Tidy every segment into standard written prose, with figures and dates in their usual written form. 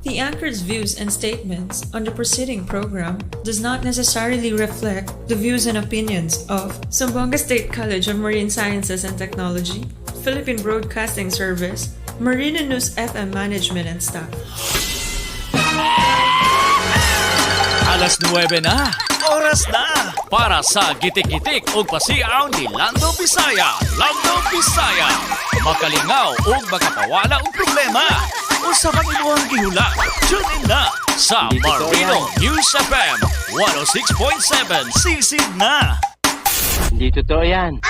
The anchor's views and statements on the preceding program does not necessarily reflect the views and opinions of Zamboanga State College of Marine Sciences and Technology, Philippine Broadcasting Service, Marina News FM management and staff. Alas 9 na. Oras na para sa gitik-gitik ug pasiaw ni Lando Bisaya. Lando Bisaya. Makalingaw ug makapawala og problema. Usa kang imuhang gihula. Tune in na sa Hindi totoo Marino yan. News FM 106.7. Sisid na. Hindi totoo yan.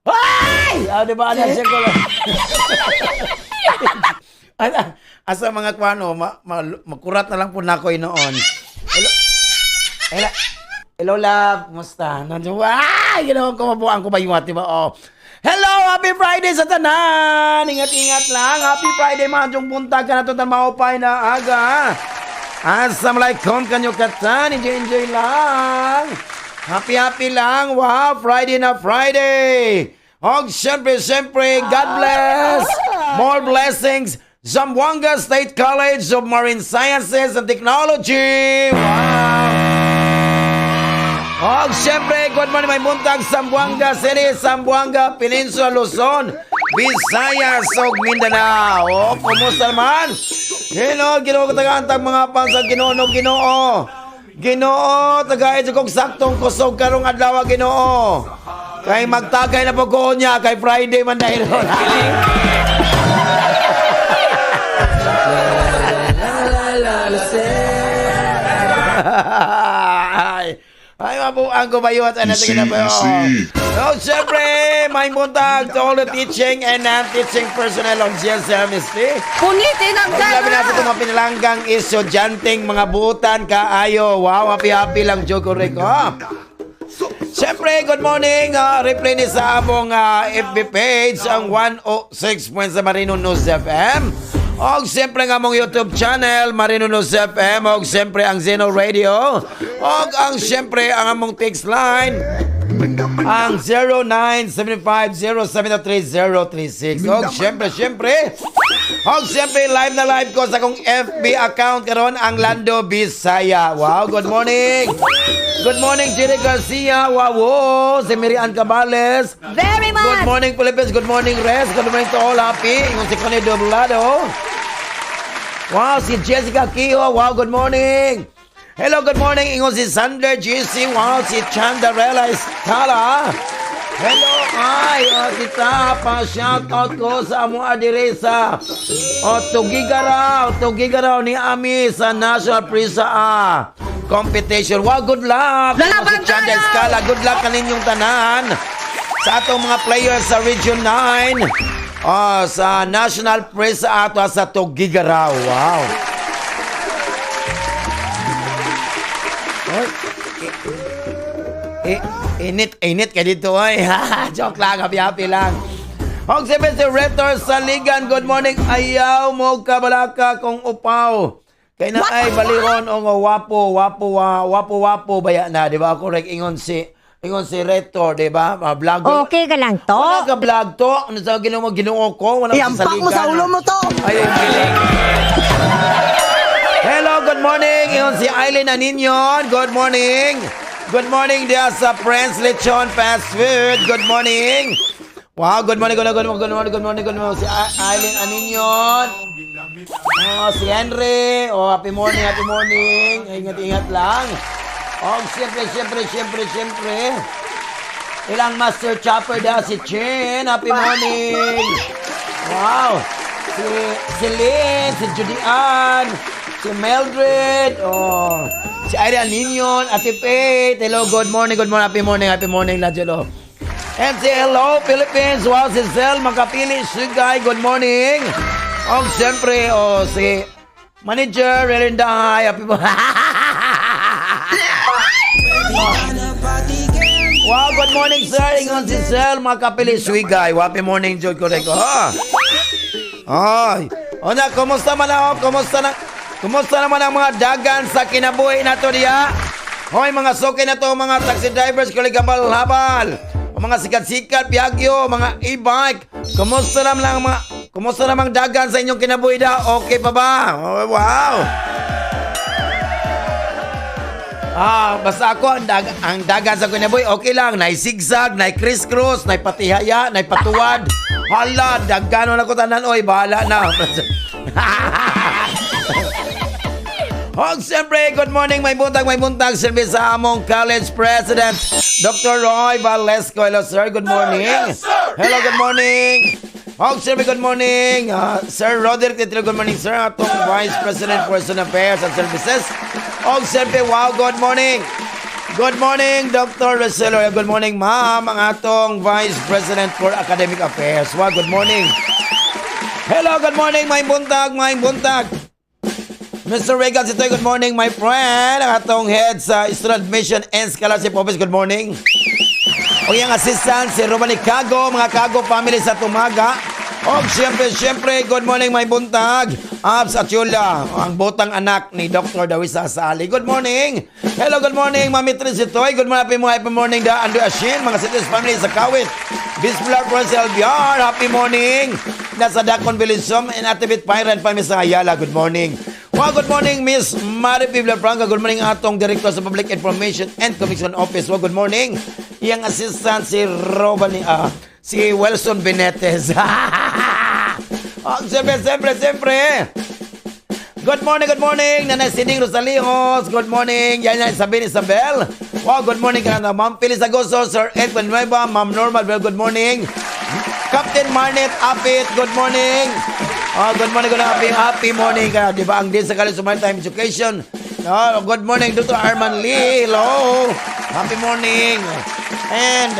Ay! Ah, di ba? Ano siya ko lang. Ano, asa mga kwano, makurat na lang po na ako noon. Hello, hello, hello love, kumusta? Nandiyan, ay, ginawa ko mabuang ko ba yung di ba? Oh. Hello, happy Friday sa tanan! Ingat-ingat lang. Happy Friday, mga jong buntag ka na ito, maupay na aga. Assalamualaikum kanyo katan. Enjoy, enjoy lang. Happy, happy lang. Wow, Friday na Friday. Og siyempre, siyempre, God bless. More blessings. Zamboanga State College of Marine Sciences and Technology. Wow. Og siyempre, good morning, may buntag, Zamboanga City, Zamboanga Peninsula, Luzon, Visayas, ug Mindanao. O, kumusta naman? Ginoo, Ginoo, tagaantag mga pansag, Ginoo, no, Ginoo. Ginoo, tagay sa kong saktong kusog karong adlaw, Ginoo. Kay magtagay na po ko niya, kay Friday man dahil. Ay, ay, mabuang ko ba yun? Ano, sige na ba yun? So, siyempre, may buntag to all the teaching and non-teaching personnel of GSMST. Punitin ang Ang labi gana! natin itong mga pinalanggang estudyanteng mga butan kaayo. Wow, happy-happy lang, Joe Rico. Siyempre, good morning. Replay ni sa among FB page ang 106.7 Marino News FM. Og siyempre ang among YouTube channel, Marino News FM. Og siyempre ang Zeno Radio. Og ang siyempre ang among text line ang 0975-073-036. Og siyempre, siyempre, og siyempre, live na live ko sa akong FB account karon ang Lando Bisaya. Wow, good morning. Good morning, Jerry Garcia. Wow, wow. Si Miriam Cabales. Very much! Good morning, Philippines. Good morning, Res. Good morning to all. Happy. Ingon si Connie Doblado. Wow, si Jessica Kio. Wow, good morning. Hello, good morning. Ingon si Sander GC. Wow, si Chandarella Estala. Hello, ay, oh, tita, pa-shout out ko sa amo adire sa o Tugigaraw, Tugigaraw ni Ami sa National Prisa A competition. Wow, good luck. Lalaban Si Chanda tayo! Escala, good luck kaninyong tanan sa atong mga players sa Region 9. Oh, sa National Presa ato sa Tugigaraw. Wow. Oy. Init, init ka dito ay. Joke lang, happy happy lang. Og si Mr. Rector Saligan, good morning. Ayaw mo kabalaka kung upaw. Kay na ay balihon o nga wapo, wapo, wapo, wapo baya na, di ba? Correct, ingon si Rector, di ba? Mga vlogger. Okay ka lang to. Wala ka vlog to. Ano sa ginoo ginoo ko? Wala ka Iampak mo sa saligan. ulo mo to! Ay, ang galing. Hello, good morning. Iyon si Eileen Aninyon. Good morning. Good morning diya sa Prince Lechon Fast Food. Good morning. Wow, good morning, good morning, good morning, good morning, good morning. Si Eileen Aninyon. Oh, si Henry. Oh, happy morning, happy morning. Ingat-ingat lang. Oh, siyempre, siyempre, siyempre, siyempre. Ilang Master Chopper da si Chin. Happy morning. Wow. Si Lynn, si Judy Ann, si Mildred, oh, si Irene Ninion, Ate Faith. Hello, good morning, good morning, happy morning, happy morning, Lajelo. And si hello, Philippines. Wow, si Zel, Makapili, Sugay, good morning. Oh, siyempre, oh, si Manager, Relinda, hi, happy morning. Wow, good morning, sir. Ingon si Sel, mga kapili, Suigay. Happy morning, Joy Correct. Oh. Ay. O na, kumusta man ako? Kumusta na? Kumusta naman ang mga dagan sa kinabuhi na to diya? Hoy, mga suki na to, mga taxi drivers, kuligambal habal. O mga sikat-sikat, biyagyo, mga e-bike. Kumusta naman ang mga Kumusta namang dagan sa inyong kinabuhi da? Okay pa ba? Oh, wow! Ah, basta ako ang dagan sa kinabuhi okay lang, nay zigzag, nay criss-cross, nay patihaya, nay patuwad. Hala, dagano na ko tanan oy, bahala na. Og siyempre, good morning, may buntag, service sa among college president, Dr. Roy Valesco. Hello, sir. Good morning. Hello, good morning. Og siyempre, good morning. Sir Roderick Tetro, good morning, sir. Atong Vice President for Student Affairs and Services. Og siyempre, wow, good morning. Good morning, Dr. Roselo. Good morning, ma'am. Ang atong Vice President for Academic Affairs. Wow, good morning. Hello, good morning, may buntag, may buntag. Mr. Regan Sitoy, good morning, my friend. Ang atong head sa Student Admission and Scholarship Office, good morning. O yung assistant, si Romani Cago, mga Cago family sa Tumaga. O siyempre, siyempre, good morning, may buntag. Abs Atiola, ang butang anak ni Dr. Dawisa Sali. Good morning. Hello, good morning, Mami Trisitoy. Good morning, happy morning, da Ando Ashin, mga Cities family sa Kawit. Bisblar Prince LBR, happy morning. Nasa Dakon Village Som and Atibit Pirate family sa Ayala, good morning. Wow, good morning, Miss Mari Biblia Franca. Good morning, atong Director sa Public Information and Commission Office. Wow, good morning. Iyang assistant si Robani, si Wilson Benetes. Oh, siyempre, siyempre, siyempre. Good morning, good morning. Nanay Sining Rosalijos. Good morning. Yan yan, Sabine Isabel. Wow, good morning ka na. Ma'am Phyllis Agoso, Sir Ed Nueva, Ma'am Norma, well, good morning. Captain Marnet Apit, good morning. Oh, good morning, good happy, happy morning ka. Di ba? Ang din sa College of Maritime Education. No, good morning, Dr. Arman Lee. Hello. Happy morning. And,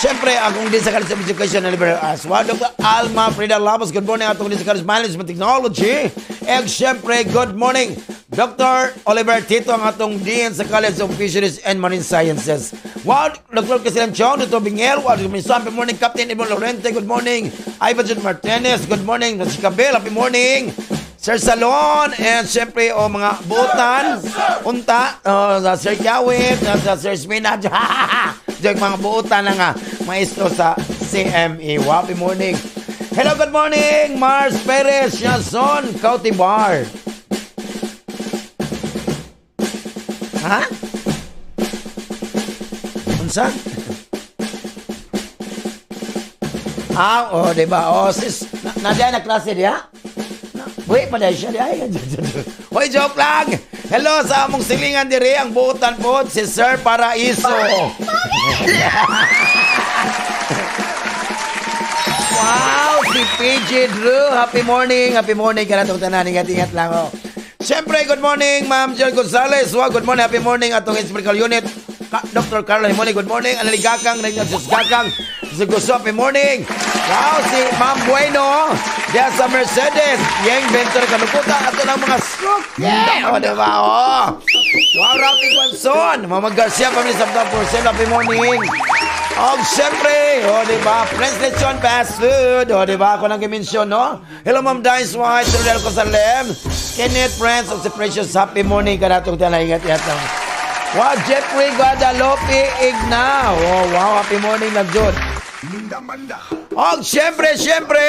syempre, akong din sa College of Education and Liberal Arts. Wow, Dr. Alma Frida Labos. Good morning, atong din sa College of Management Technology. And, syempre, good morning, Dr. Oliver Tito, ang atong Dean sa College of Fisheries and Marine Sciences. Wow, Dr. Casilan Chong, Dr. Bingel, wow, good morning, Captain Ibon Lorente, good morning. Ivan John Martinez, good morning. Nasi Cabel, happy morning. Sir Salon, and syempre, o mga buutan, unta, oh, sa Sir Kawit, sa Sir Smina, joke, mga buutan na nga, maestro sa CME. Wow, happy morning. Hello, good morning, Mars Perez, Yason, County Bar. Ha? Unsa? Ah, oh, di ba? Oh, sis, na na klase diya? Buhi pa dahil siya diya. Hoy, joke lang! Hello sa among silingan diri, ang buutan po, si Sir Paraiso. Wow, si PJ Drew. Happy morning, happy morning. Ka na itong tanan. Ingat, ingat lang. Oh. Siyempre, good morning, Ma'am Jill Gonzalez. Wow, good morning, happy morning. Atong Inspirical Unit, Dr. Carla Himoli, good morning. Anali Gakang, Naging Sus Gakang, si Gusto, happy morning. Wow, si Ma'am Bueno, diya sa Mercedes, Yeng Ventura Kanukuta, ato ng mga stroke. Yeah! Oh, diba? Oh. Wow, Rafi Guanzon, Mama Garcia, family sa Porcel, happy morning. Oh, siyempre, oh, di ba? Prince Lechon Fast Food, oh, di ba? Ako nang gimension, no? Hello, Ma'am Dice White, Rodel Cosalem, Kenneth Friends of the Precious, happy morning ka na itong tala, ingat, ingat lang. Wow, Jeffrey Guadalupe Ignao. Oh, wow, happy morning lang, Jud. Oh, siyempre, siyempre,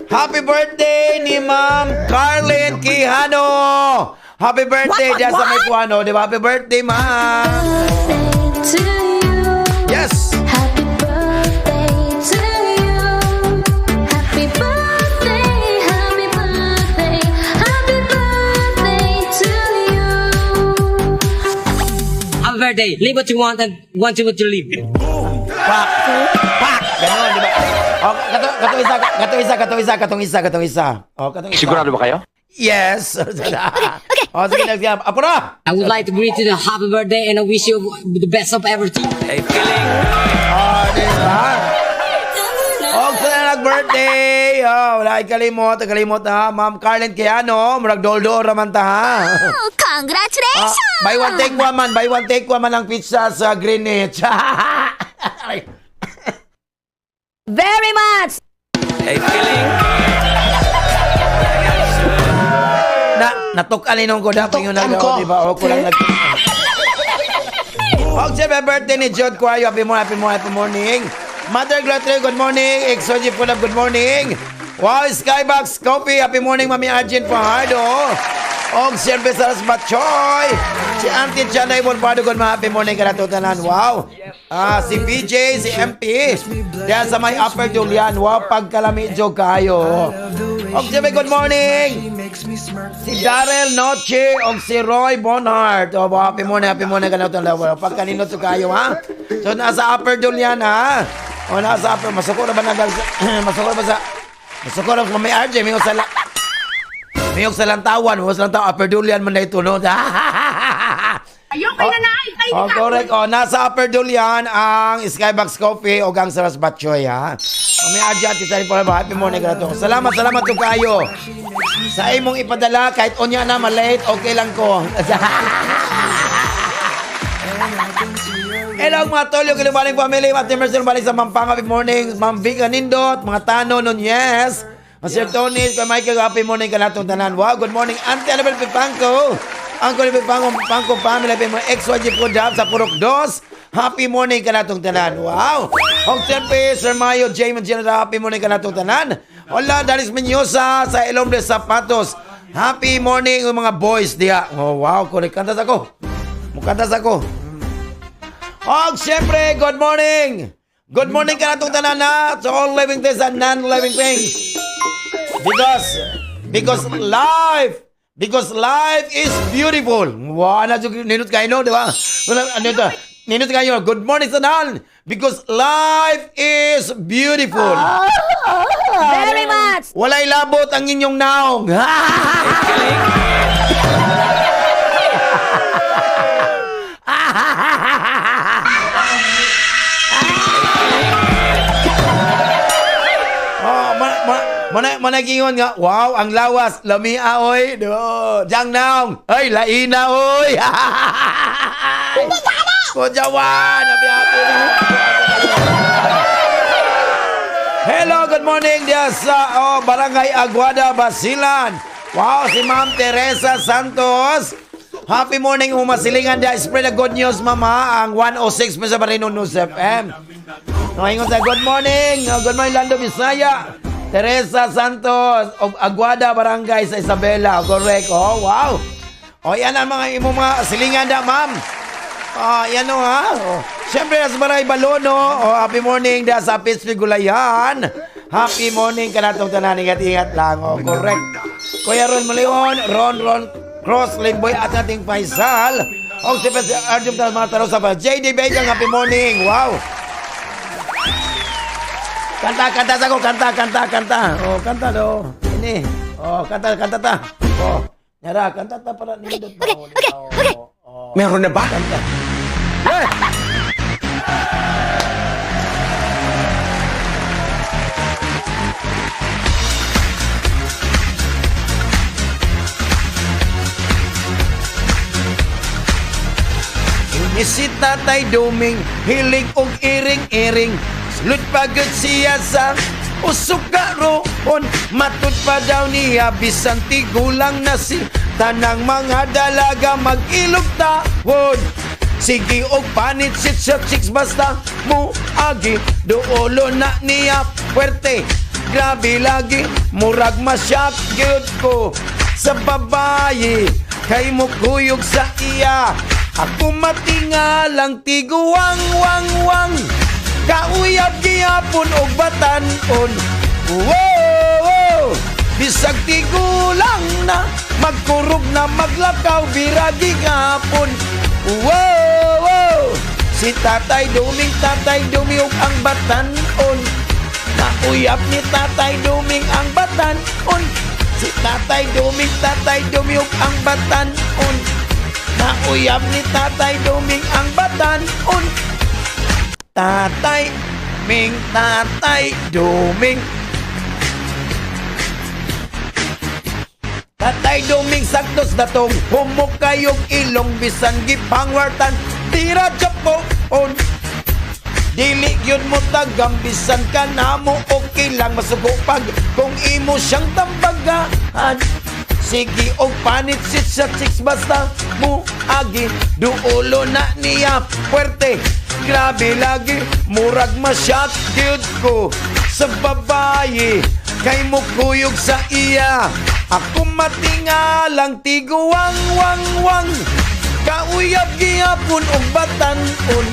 happy birthday ni Ma'am Carlin Quijano. Happy birthday dyan sa may Kuano, di ba? Happy birthday, ma'am. To you. Yes. Happy birthday to you. Happy birthday, happy birthday, happy birthday to you. Happy birthday. Live what you want and want what you live. Pak! Pak! Ganon, di ba? Oh, katong isa, katong isa, katong isa, katong isa, katong isa. Oh, katong isa. Sigurado ba kayo? Yes. Okay. Oh, sige, sige. Apo na! I would like to greet you the happy birthday and I wish you the best of everything. Oh, di ba? Oh, sa na nag-birthday. Oh, wala ay kalimot, kalimot ha. Ma'am Carlin Quijano, murag doldo raman ta ha. Oh, congratulations! Ah, buy one take one man, buy one take one man ang pizza sa Greenwich. Aray. Very much! Na natuk-an ni nung ko dapat yung nag ko, di ba? O kulang nag. Og siyempre, birthday ni Jod Cuayo. Happy morning, happy morning, happy morning. Mother Gloria, good morning. XOG Fulab, good morning. Wow, Skybox Coffee. Happy morning, Mami Arjun Fajardo. Og siyempre sa Batchoy. Si Auntie Chanay Bonpardo, good happy morning ka tanan. Wow. Ah, si BJ, si MP. Diyan sa may Upper Julian. Wow, pagkalami jog kayo. Og siyempre, good morning. Si Darrell Noche og si Roy Bonhart. Oh, happy morning ka tanan. Pagkaninot so kayo, ha? So, nasa Upper Julian, ha? O, nasa Upper. Masuko na ba na? Masuko na ba sa... Masuko na ba may RJ? May sa Mayong sa lantawan, mo sa lantawan, Upper Dulian man na ito, no? Ayoko na na! Ay, Oh, correct. Oh, nasa Upper Dulian ang Skybox Coffee o gang Saras Batchoy, ha? O, may adya at isa rin po, happy morning ka na to. Salamat, salamat to kayo. Sa imong ipadala, kahit unya na malate, okay lang ko. Hello mga tolyo, kilubaling family, Mati Mercer, balik sa Pampanga, happy morning, Ma'am Vika Nindot, mga Tano Nunez, Sir Tony, Kuya Michael, happy morning ka natong tanan. Wow, good morning, Auntie Annabel Pipangko. Uncle Pipangko, Pipangko family, happy morning, XYG Pudab sa Purok Dos. Happy morning ka natong tanan. Wow. Og siyempre, Sir Mayo, James General, happy morning ka natong tanan. Hola, Daris Menyosa sa Elom de Zapatos. Happy morning mga boys diha. Oh, wow, correct. Kanta sa ko. Mukanta sa ko. Og siyempre, good morning! Good morning ka natong tanan na to all living things and non-living things. Because life is beautiful. Wow, na ninot kayo, no, di ba? Wala, ano ito? Ninot kayo, good morning sa tanan. Because life is beautiful. Very much! Walay labot ang inyong naong. Oh, managingon nga, wow, ang lawas, lamia oy, do, jang naong, ay, laina oy. Kujawan, happy happy. Hello, good morning diya sa oh, Barangay Aguada, Basilan. Wow, si Ma'am Teresa Santos. Happy morning, umasilingan diya. Spread the good news, Mama. Ang 106 pa sa Barino News FM. No, ingon sa good morning. Oh, good morning, Lando Bisaya. Teresa Santos of Aguada Barangay sa Isabela. Correct. Oh, wow. Oh, yan ang mga imong mga silingan da, ma'am. Ah, yan o ha. Oh. Siyempre, sa Barangay Balono. Oh, happy morning da sa Pittsburgh Gulayan. Happy morning ka natong tanan. Ingat-ingat lang. Oh, correct. Kuya Ron Maleon, Ron Ron Cross, Limboy at ating Faisal. Oh, si Arjun Talas mga taro sa JD Bacon, happy morning. Wow. Kanta, kanta sa ko, kanta, kanta, kanta. Oh, kanta do. Ini. Oh, kanta, kanta ta. Oh. Nyara, kanta ta para nindot. Okay. Oh. Meron na ba? Kanta. Eh! Ini si Tatay Duming, hilig og iring-iring. Sulod pagod siya sa usok karoon. Matud pa daw niya, bisan tigulang na si tanang mga dalaga mag-ilog tawon. Sige og panit sit sa chicks basta muagi duolo na niya puwerte. Grabe lagi, murag masyak gyud ko sa babaye kay mukuyog sa iya. Ako matingalang tiguang wang wang kauyab gihapon og batan-on. Wow! Bisag tigulang na magkurog na maglakaw biragi gihapon. Wow! Si Tatay Duming ug ang batan-on. Nauyab ni Tatay Duming ang batan-on. Si Tatay Duming ug ang batan-on. Nauyab ni Tatay Duming ang batan-on. Tatay Ming Tatay Duming. Tatay Duming saktos datong humok kayong ilong bisan gipangwartan tira japon. Dili yun mo tagam bisan ka na mo okay lang masuko pag kung imo siyang tambagaan. Sige og panit sit sa chicks basta muagi duolo na niya puwerte. Grabe lagi murag masyat gyud ko sa babaye Kay mukuyog sa iya. Ako matingalang tiguang wang wang. Kauyab gihapon og batan-on.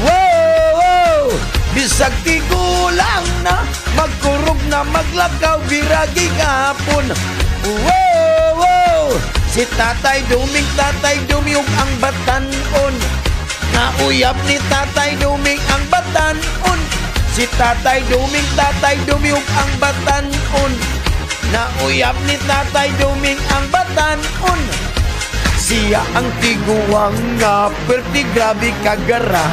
Wow, wow. Bisag tigulang na, magkurog na maglakaw, biragi gihapon. Wow, wow. Si Tatay Duming, Tatay Duming ang batan-on. Nauyab ni Tatay Duming ang batan-on. Si Tatay Duming, Tatay Duming ang batan-on. Nauyab ni Tatay Duming ang batan-on. Siya ang tiguang nga perti grabe kagara.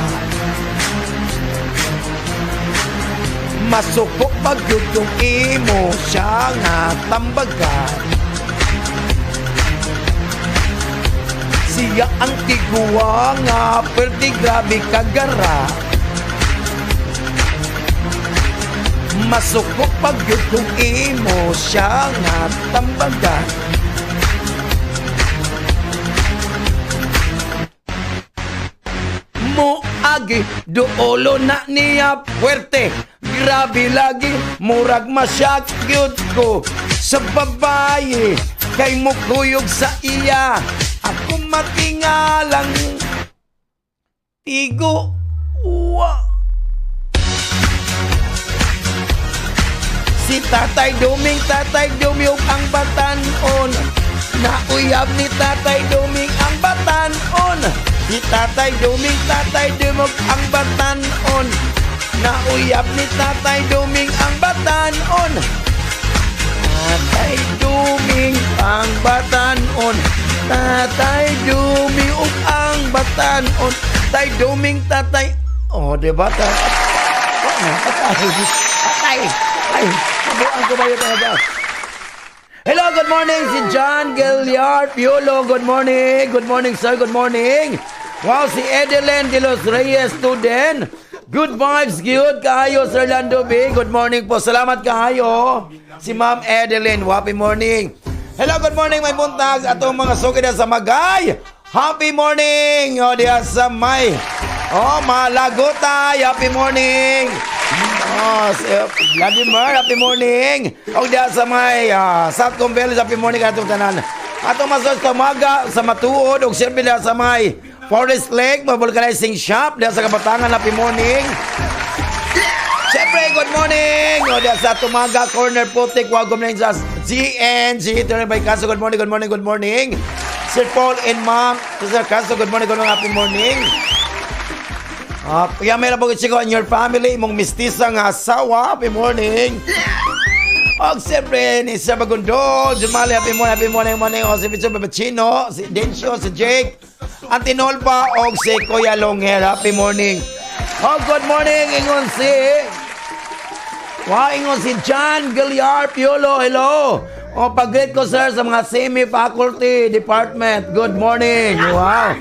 Masuko pag yun yung imo siya nga tambaga. Siya ang tiguang nga perti grabe kagara. Masuko pag yun kung imo siya nga tambaga. Moagi duolo na niya puwerte. Grabe lagi murag masyak gyud ko sa babaye kay mukuyog sa iya. Ako matingalang tigo uwa. Si Tatay Duming, Tatay Duming ang batan-on. Nauyab ni Tatay Duming ang batan-on. Si Tatay Duming, Tatay Duming ang batan-on. Nauyab ni Tatay Duming ang batan-on. Tatay Duming ang batan-on. Tatay Duming ug ang batan-on. Tatay Duming, Tatay. Oh, di ba? Patay. Patay. Ay, kabuang ko ba yun talaga? Hello, good morning si John Gilliard Piolo. Good morning. Good morning, sir. Good morning. Wow, si Edeline de los Reyes student. Good vibes, good kaayo, Sir Lando B. Good morning po. Salamat kaayo. Si Ma'am Edeline, happy morning. Hello, good morning, may buntag. Atong mga suki na sa Magay. Happy morning. O, diya sa may. Oh, Malagutay. Happy morning. Oh, si Vladimir, happy morning. Og diha sa may South Village, happy morning atong tanan. Atong masos tamaga sa matuod og siyempre diha sa may Forest Lake, mga vulcanizing shop diha sa Kabatangan, happy morning. Siyempre, good morning! O diha sa Tumaga Corner Putik, wa good morning sa GNG, Turn by Kaso, good morning, good morning, good morning. Sir Paul and Ma'am, Sir Kaso, good morning, happy morning. Kuya Mela Bogichico and your family, imong mistisa nga asawa, happy morning. Og siyempre, ni Sir Bagundo, Jumali, happy morning, morning. O si Picho Babachino, si Dencio, si Jake, Antinolpa, og si Kuya Longher, happy morning. Oh, good morning, ingon si... Wow, ingon si John Gilliard Piolo, hello. O, pag-greet ko, sir, sa mga semi-faculty department. Good morning. Wow.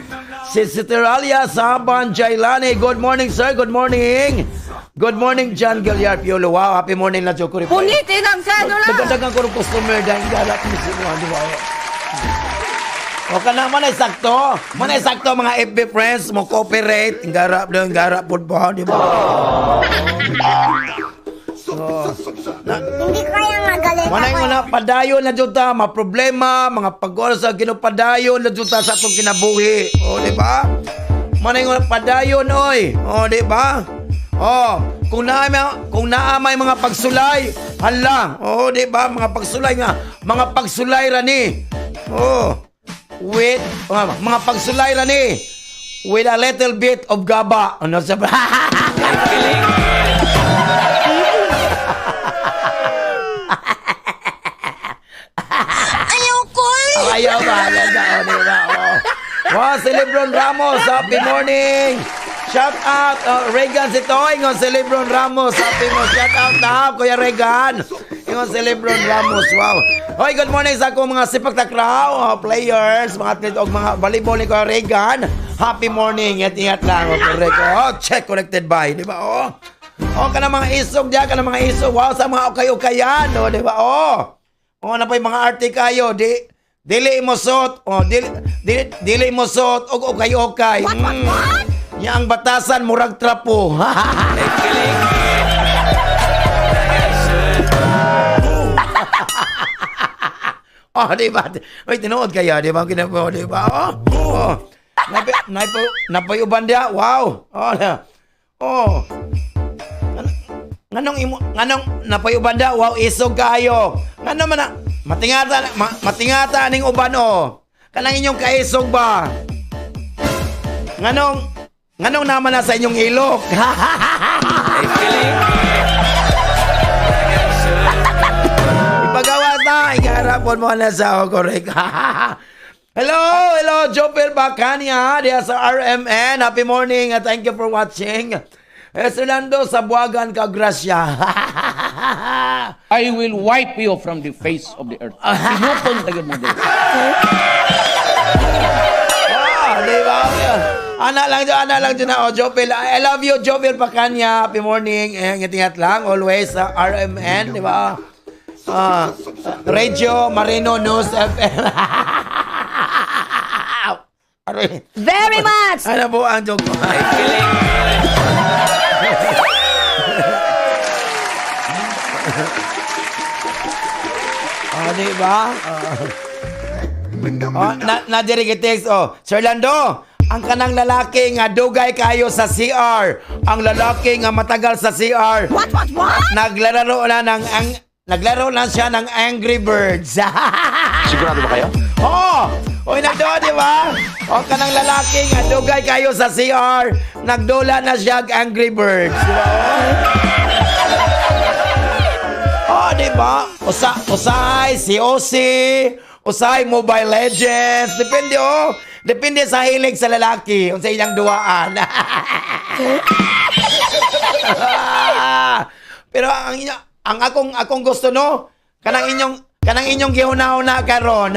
Si Siteralia Saban Jailani. Good morning, sir. Good morning. Good morning, John Gilliard Piolo. Wow, happy morning na Jokuri. Punitin ang sedula! Nagdagang ko ng customer dahil galap ni si di ba? O ka na, manay sakto. Manay sakto mga FB friends mo cooperate. Garap doon, garap po ba, di ba? Hindi kaya magaling. Manay mo na padayon na jud ta, mga problema, mga pag sa ginupadayon na jud ta sa atong kinabuhi. O, di ba? Manay mo na padayon oy. O, di ba? O, kung naa may mga pagsulay, hala. O, di ba? Mga pagsulay nga, mga pagsulay ra ni. O, with mga pagsulay ra ni. With a little bit of gaba. Ano sa Ayoko eh. Ayaw ba? Ayaw ba? O, di ba? O. Wow, si Lebron Ramos, happy morning! Shout out, Regan si Toy, ingon si Lebron Ramos, happy mo, shout out na, Kuya Regan. Ingon si Lebron Ramos, wow. Hoy, good morning sa akong mga sipak takraw, oh, players, mga athlete og mga volleyball ni Kuya Regan. Happy morning, ingat-ingat lang, oh, correct. Oh, check, connected by, di ba? Oh. Oh, kana mga isog diya, kana mga isog. Wow, sa mga ukay-ukayan, oh, di ba? Oh. Oh, na pa yung mga arte kayo, di dili mo suot, oh, dili dili, dili mo suot og ukay-ukay. Nya ang batasan murag trapo. Oh, di ba? Oy, tinuod kaya, di ba? Kinapo, di ba? Oh. Oh. Napay, napay, napay uban diha. Wow. Oh, na. Oh. Nganong imo nganong napay uban diha? Wow, isog kayo. Ngano man na matingata matingata ning uban oh. Kanang inyong kaisog ba? Nganong nganong naman na sa inyong ilok? Ipagawa na, ikarapon mo na sa ako, correct. Hello, hello, Jopel Bacania, diya sa RMN. Happy morning and thank you for watching. Eh, Lando, sa buwagan ka, grasya. I will wipe you from the face of the earth. Sinupon tayo mo doon. Ah, di ba? Ana lang dyan na. Oh, Jopel, I love you, Jopel Bacania. Happy morning. Eh, ingat-ingat lang, always sa RMN, di ba? Ah, Radio Marino News FM. Aray. Very much! Ano po ang joke ko? Oh, di ba? Oh. Oh, na na diri text oh. Sir Lando, ang kanang lalaki nga dugay kayo sa CR, ang lalaki nga matagal sa CR. What? Naglalaro na ng ang naglaro na siya ng Angry Birds. Sigurado ba kayo? Oo! Oh, Uy, nagdoon, di ba? O kanang lalaki nga dugay kayo sa CR, nagdula na siya og Angry Birds. Di ba? Oh, di ba? Usa, usay, COC, usay Mobile Legends. Depende, oh. Depende sa hilig sa lalaki, unsa inyang duwaan. Pero ang inyo, ang akong akong gusto no, kanang inyong gihuna-huna karon.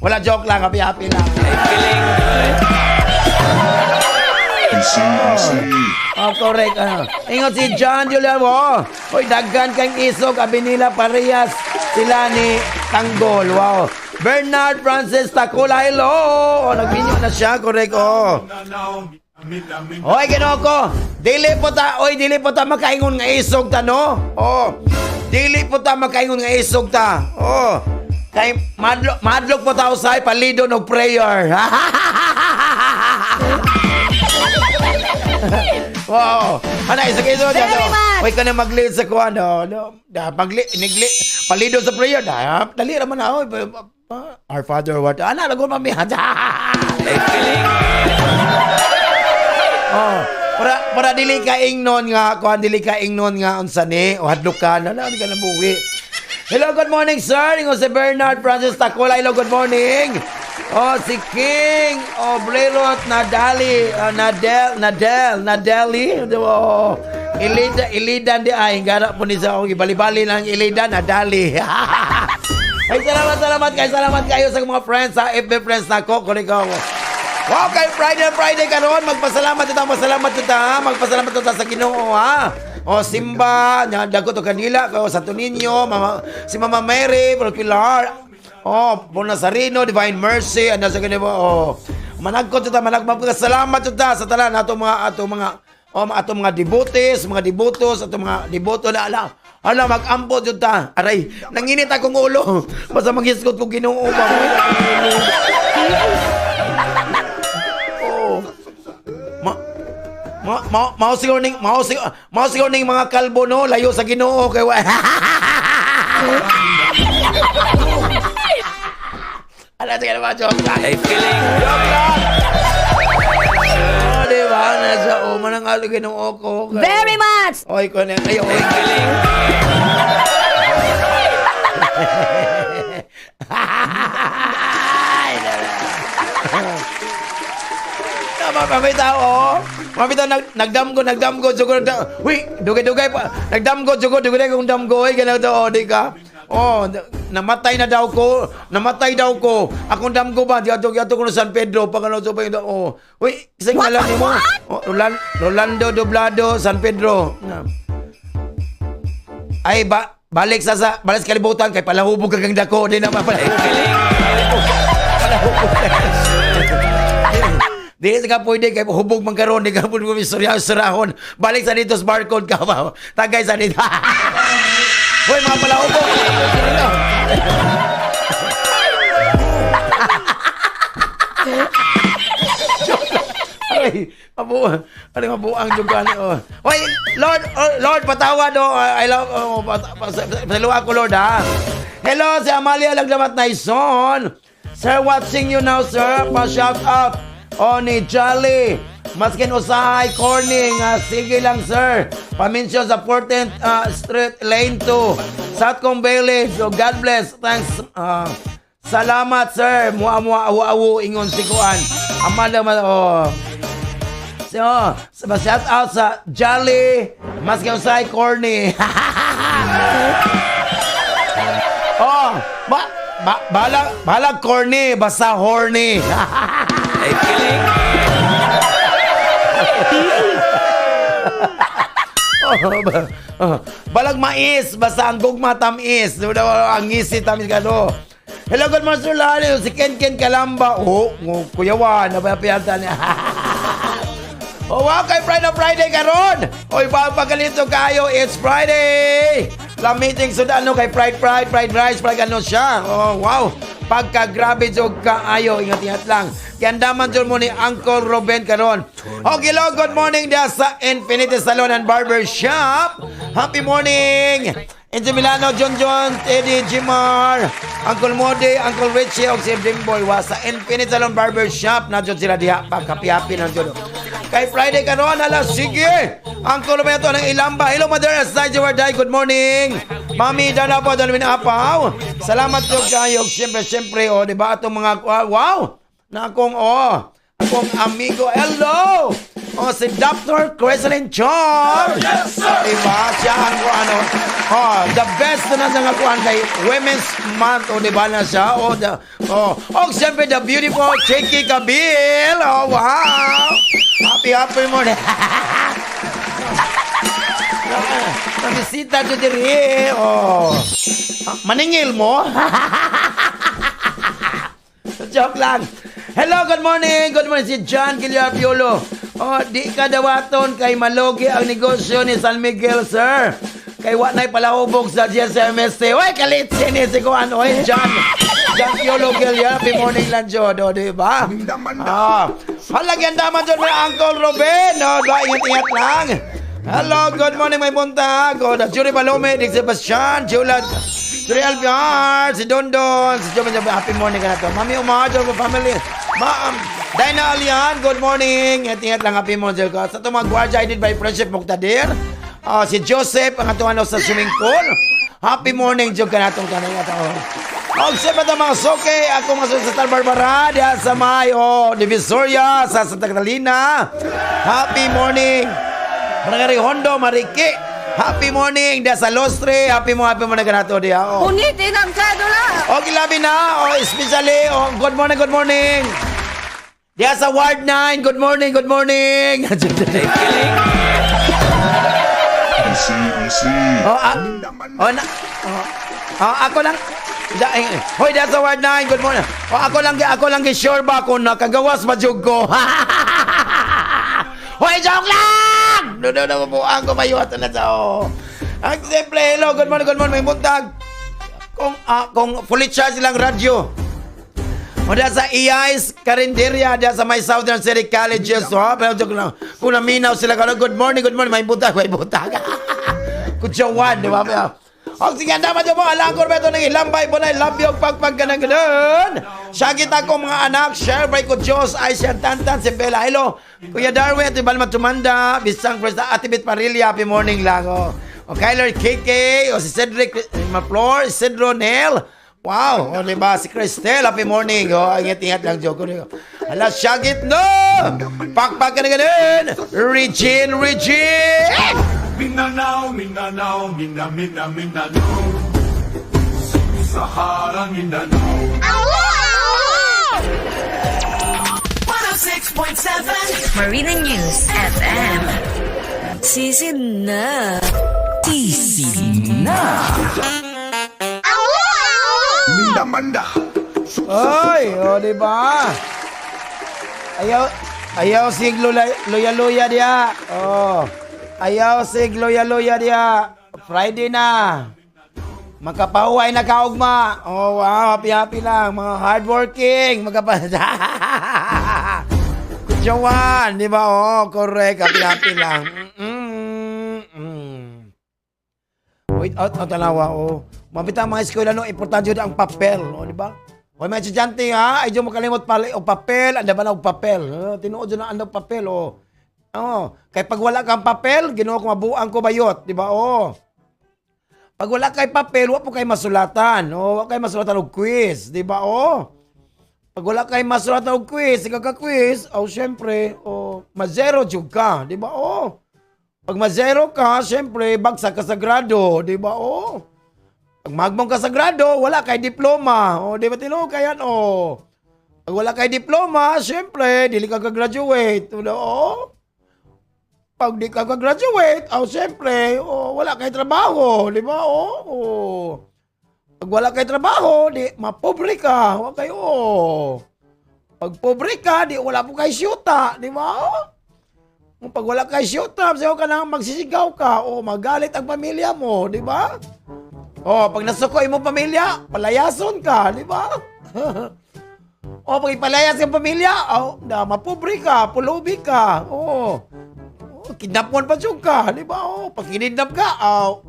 Wala, joke lang, happy happy lang. Oh, correct. Ano. Ingon si John Julian mo. Hoy, daghan kang isog abi nila parehas sila ni Tanggol. Wow. Bernard Francis Takula, hello. Oh, nagminyo na siya, correct. Oh. Hoy, Ginoo ko. Dili po ta, oy, dili po ta makaingon nga isog ta, no? Oh. Dili po ta makaingon nga isog ta. Oh. Kay madlok madlok po ta usay palidon og prayer. Wow. Ana isog isog Very much. Oy, kana mag-lead sa kuan, no. No. Da pagli nigli palidon sa prayer da. Dali ra man na, oy. Our Father what? Ana lagot mami. Oh, para dili ka ingnon nga kuan, dili ka ingnon nga unsa ni o hadlukan na ka na buwi. Hello, good morning, sir. Ingon si Bernard Francis Tacola. Hello, good morning. Oh, si King Obrerot Nadali, Nadel, Nadel, Nadeli. Oh, Ilida, Ilidan di ay gara po ni sa akong ibali-bali lang Ilidan Nadali. Ay, salamat, salamat kayo, salamat kayo sa mga friends sa FB friends nako, kunin ko. Wow, kay Friday, Friday karon, magpasalamat ta, magpasalamat ta, magpasalamat ta sa Ginoo ha. O Simba, nya dagot og kanila ko Santo Niño, Mama, si Mama Mary, Pro Pilar. Oh, Bon Nazareno, Divine Mercy, ano sa kanila oh. Managkot ta, managpasalamat ta sa tanan ato mga ato mga oh, ato mga devotees, mga debotos, ato mga deboto na ala. Ala, mag-ampo jud ta. Aray, nanginit akong ulo. Basta maghisgot ko Ginoo ba. Oo. Ma ma ma mao siguro ning mao siguro ning mga kalbo no layo sa Ginoo kay wa. Ala, sige naman, joke lang. Joke lang. Oh, di ba? Nasa o manang alo Ginoo ko. Very much! Oy, ko na ay, oy. Ay, tama, pamitaw, oh. Pamitaw, nagdamgo, nagdamgo, jugo, uy, dugay-dugay pa. Nagdamgo, jugo, dugay kong damgo, oy, ganun to, oh, di ka. Oh, namatay na daw ko, namatay daw ko. Akong damgo ba, di ato, ato ko na San Pedro, pag ano, so, pa yun, oh. Uy, isang alam ni mo. Oh, Rolando Doblado, San Pedro. Ay, ba, balik sa kalibutan kay palahubog kang dako di naman palahubog. Palahubog. Di sa ka pwede kay hubog man karon, di ka pwede mo istorya surahon. Balik sa dito sa barcode ka ba. Tagay sa dito. Hoy, mga palahubog. Mabuang. Ano mabuang jud ani oh. Oy, Lord, oh, Lord patawad oh. I love oh, pasaluha ko Lord ha. Hello si Amalia Lagdamat Naison. Sir, watching you now, sir. Pa shout out. Oh, ni Jolly. Maskin usahay corny nga sige lang sir. Pa-mention sa 14th Street Lane 2, Satcom Village. So God bless. Thanks. Salamat sir. Mua mua awu awu ingon si kuan. Amala man oh. So, shout out sa Jolly Maskin usahay corny. Oh, ba ba balag balag corny basta horny. Ay, kilig. Oh, oh, balag mais, basta ang gugma tamis. Ang ngisi tamis ka no. Hello, good morning, Sir Lalo. Si Ken Ken Kalamba. Oh, kuyawan. Napapiyanta niya. Oh, wow, kay Friday Friday karon. Oy, ba pagalito kayo. It's Friday. Lamiting sudano kay fried fried, fried rice, fried ano siya. Oh, wow. Pagka grabe jog kaayo, ingat-ingat lang. Kiandaman jud mo ni Uncle Ruben karon. Okay, hello, good morning diya sa Infinity Salon and Barber Shop. Happy morning. Enzo Milano, John John, Teddy, Jimar, Uncle Modi, Uncle Richie, og si Dreamboy wa sa Infinity Salon Barber Shop na jud sila diha pagkapi-happy na jud. Kay Friday karon ala sige. Uncle Roberto ng Ilamba. Hello Mother Aside Warday, good morning. Mami Dana po Dalwin Apaw. Salamat jud kayo. Siyempre, siyempre oh, di ba atong mga wow. Na akong oh, akong amigo. Hello. Oh, si Dr. Creslin Chong. Yes, sir. Diba? Siya ang ano, oh, the best na nga kuan kay Women's Month. Oh, diba na siya? Oh, the, oh. Oh, siyempre, the beautiful Chicky Kabil. Oh, wow. Happy, happy morning. Namisita ko diri. Oh. Ah, maningil mo? Joke lang. Hello, good morning. Good morning si John Guillermo. Oh, di ka dawaton kay malogi ang negosyo ni San Miguel, sir. Kay wa na'y palahubog sa GSMST. Oy, kalit sini si Kuan. Oy, John. John Piolo Guillermo. Happy morning lang, Jod. O, di ba? Ah, halagyan daman dyan mga Uncle Ruben. O, ba, ingat-ingat lang. Hello, good morning, may buntag. O, da Jury Balome, Dick Sebastian, Julat, Jury Albiar, si Dondon, si Joven, happy morning ka na to. Mami Umar, mo family. Ma'am, Dina Alian, good morning. Ingat-ingat lang, happy morning. Sa itong mga gwardiya, I did by Friendship Muktadir. Si Joseph, ang atuan sa swimming pool. Happy morning, Jog, ka natong tanong ato. Og siyempre ito mga soke, ako mga sa Santa Barbara, diya sa may, oh, Divisoria, sa Santa Catalina. Happy morning. Barangay Hondo, Mariki. Happy morning. Diya sa Lostre. Happy morning ka nato diya. Oh. Punitin ang cedula! Okay, labi na. Oh, especially, oh, good morning, good morning. Diya sa Ward 9. Good morning, good morning. Oh, ah, oh, na, oh, ah, ako lang. Hoy, diya sa Ward 9. Good morning. Oh, ako lang sure ba kung nakagawas ba jud ko. Hoy, joke lang! No, no, no, buang ko mayo na sa oh. Ang simple, hello, good morning, may buntag. Kung fully charge lang radyo. O diya sa EIS Karinderya, diya sa may Southern City Colleges, oh, pero joke lang. Kung naminaw sila ka, good morning, may buntag, may buntag. Kutsawan, di ba? Og sige, dapat mo, alang ko Roberto ng ilambay po na love you, pagpag ka ng ganun. Syagit ako mga anak, share by ko Diyos, ay siya tantan, si Bella. Hello, Kuya Darwin, at Ibalma Tumanda, Bisang Presta, Ate Bit Parilla, happy morning lang. Oh. O Kyler KK, o si Cedric Maflor, Cedro Nel. Wow, o diba, si Cristel, happy morning. O, ingat-ingat lang, Joko. Ala, syagit no! Pakpak ka na ganun! Regine, Regine! Mindanao, Mindanao, Minda, Minda, Mindanao. Sahara, Mindanao. 106.7 Marina News FM. Sisid na. Sisig na. Mindamanda. Ay, o, di ba? Ayaw, ayaw sig luya-luya diya. Oh. Ayaw sig luya-luya diya. Friday na. Makapahuway na kaugma. Oh, wow, happy happy lang. Mga hardworking. Magkapa... Joanne, di ba? Oh, correct. Happy-happy lang. Wait, out, out, tanawa, oh. Mabita ang mga eskwela, no, importante yun ang papel, oh, di ba? Hoy, mga estudyante, ha, ay mo makalimot pala, o papel, anda ba na og papel? Oh, tinuod yun na anda og papel, oh. Oh, kay pag wala kang papel, Ginoo ko, mabuang ko bayot, di ba? Oh. Pag wala kay papel, wa po kay masulatan. Oh, wa kay masulatan og quiz, di ba? Oh. Pag wala kay masulatan og quiz, ikaw ka quiz, oh, syempre, oh, ma-zero jud ka, di ba? Oh. Pag ma-zero ka, syempre, bagsak ka sa grado, di ba? Oh. Pag magmong ka sa grado, wala kay diploma. Oh, di ba tinuod kayan? Oh. Pag wala kay diploma, syempre, dili ka ka-graduate. Oh. Pag di ka ka-graduate, oh, syempre, oh, wala kay trabaho, di ba? Oh, oh. Pag wala kay trabaho, di mapobre ka. Wa kayo. Oh. Pag pobre ka, di wala po kay syuta, di ba? Oh. Kung pag wala kay syuta, sayo ka nang magsisigaw ka o magalit ang pamilya mo, di ba? Oh, pag nasuko imong pamilya, palayason ka, di ba? O pag ipalayas ang pamilya, oh, na mapobre ka, pulubi ka. Oh. Oh, kidnapon pa jud ka, di ba? Oh, pag kinidnap ka, oh,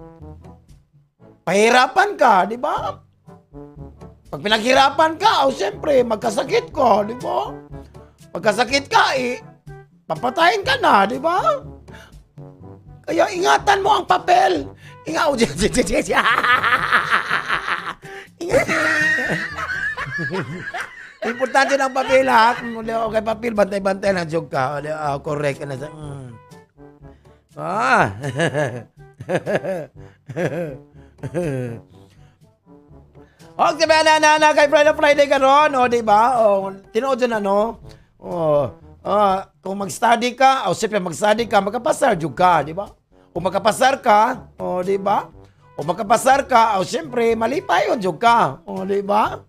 pahirapan ka, di ba? Pag pinaghirapan ka, oh, siyempre, magkasakit ka, di ba? Pagkasakit ka, eh, papatayin ka na, di ba? Kaya ingatan mo ang papel. Ingat. Ingat. Importante ng papel ha. Kung wala okay papel, bantay-bantay lang jud ka. Ah, correct ka na sa. Ah. Okay ba na na na kay Friday Friday karon, o di ba? O tinuod jud ano? O ah, kung mag-study ka, o siyempre mag-study ka, makapasar jud ka, di ba? O makapasar ka, o di ba? O makapasar ka, o siyempre malipay jud ka, o di ba?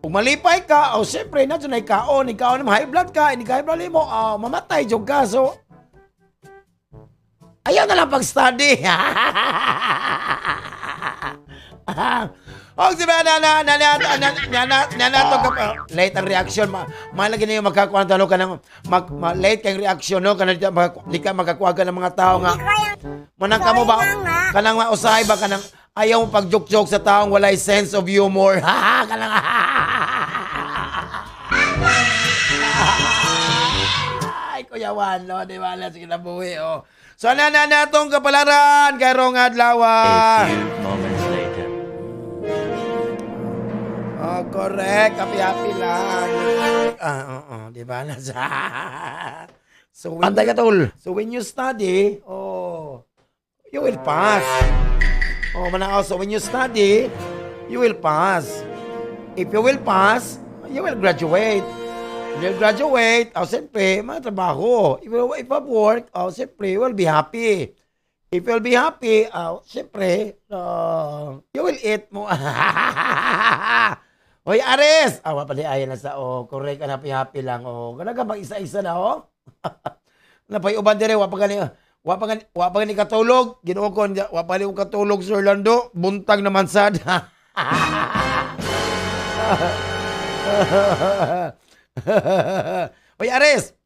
Kung malipay ka, o siyempre na dyan ay kaon, ikaw na high blood ka, hindi ka high blood mo, oh, mamatay jud ka. So, ayaw na lang pag-study. Og si na na na na na na na na na na to ka late ang reaction ma malagi na yung makakuha ng ka ng mag, ma, late kang reaction no kanang di ka makakuha ka ng mga tao nga manang kamo ba kanang mausahay ba kanang ayaw mo pag-joke-joke sa taong walay sense of humor ha kanang. Ay, Kuya Juan, no? Di ba? Sige na buhi, oh. So, na na na itong kapalaran karong adlaw. A few moments later. Oh, correct. Happy-happy lang. Ah, oo, di ba? Nasa. So, when, Antay ka, tol. So, when you study, oh, you will pass. Oh, manao. So, when you study, you will pass. If you will pass, you will graduate. If you graduate, oh, siyempre, mga trabaho. If you have work, oh, siyempre, you will be happy. If you'll be happy, oh, siyempre, you will eat mo. Hoy, Ares! Ah, pali ay na sa, oh, correct, happy happy lang, oh. Kana ka mag isa-isa na, oh. Napay uban dire, wa pa gani, wa pa gani, wa pa gani katulog. Ginoo ko, wa pa gani katulog, Sir Lando. Buntag naman sad. Hoy, Ares!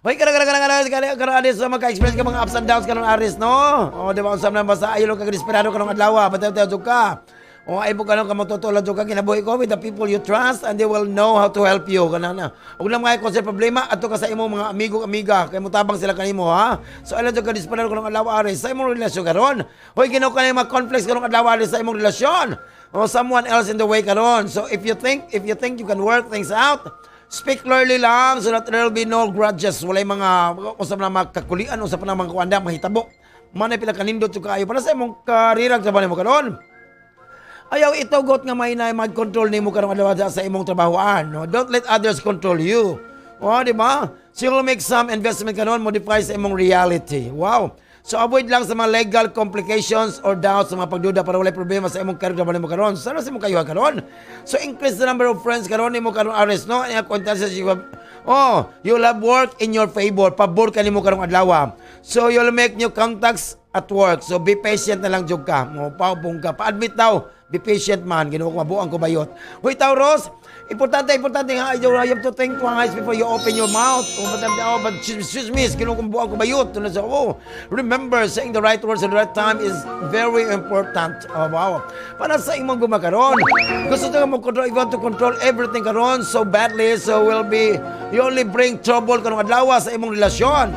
Hoy, kara kara kara kara kara kara Aris, so maka-experience ka mga ups and downs karon Aris, no? Oh, di ba usab na basta ayo lang ka desperado karong adlaw, bantay jud ka. Oh, ay mo kanon ka matutulad jud ka kinabuhi ko with the people you trust and they will know how to help you kana na. Ug lang mga kung sa problema adto ka sa imong mga amigo amiga kay motabang sila kanimo ha. So alam jud ka desperado karong adlaw Aris sa imong relasyon karon. Hoy, Ginoo ka mga conflicts karong adlaw Aris sa imong relasyon. Oh, someone else in the way karon. So if you think you can work things out, speak clearly lang so that there will be no grudges. Walay mga usap na mga kakulian, usap na mga kuanda, mahitabo. Manay pila kanindot jud kaayo para sa imong karira sa mo karon. Ayaw itugot nga may na mag-control nimo karong adlaw sa imong trabahoan. No? Don't let others control you. Oh, di ba? So you'll make some investment karon modify sa imong reality. Wow. So avoid lang sa mga legal complications or doubts sa mga pagduda para walay problema sa imong career mo karon. Sana sa imong kayuha karon. So increase the number of friends karon nimo karon Aries, no? Ang acquaintances you have, oh, you'll have work in your favor. Pabor kanimo karong adlaw. So you'll make new contacts at work. So be patient na lang jud ka. Mo paubong ka. Pa-admit daw. Be patient man, Ginoo ko, mabuang ko bayot. Hoy Taurus, importante, importante nga, you have to think twice before you open your mouth. Oh, but, oh, but excuse me, Ginoo ko, mabuang ko bayot. Tulad sa, oh, remember, saying the right words at the right time is very important. Oh, wow. Para sa imong gugma karon. Gusto ka mo control, you want to control everything karon so badly, so will be, you only bring trouble karong adlaw sa imong relasyon.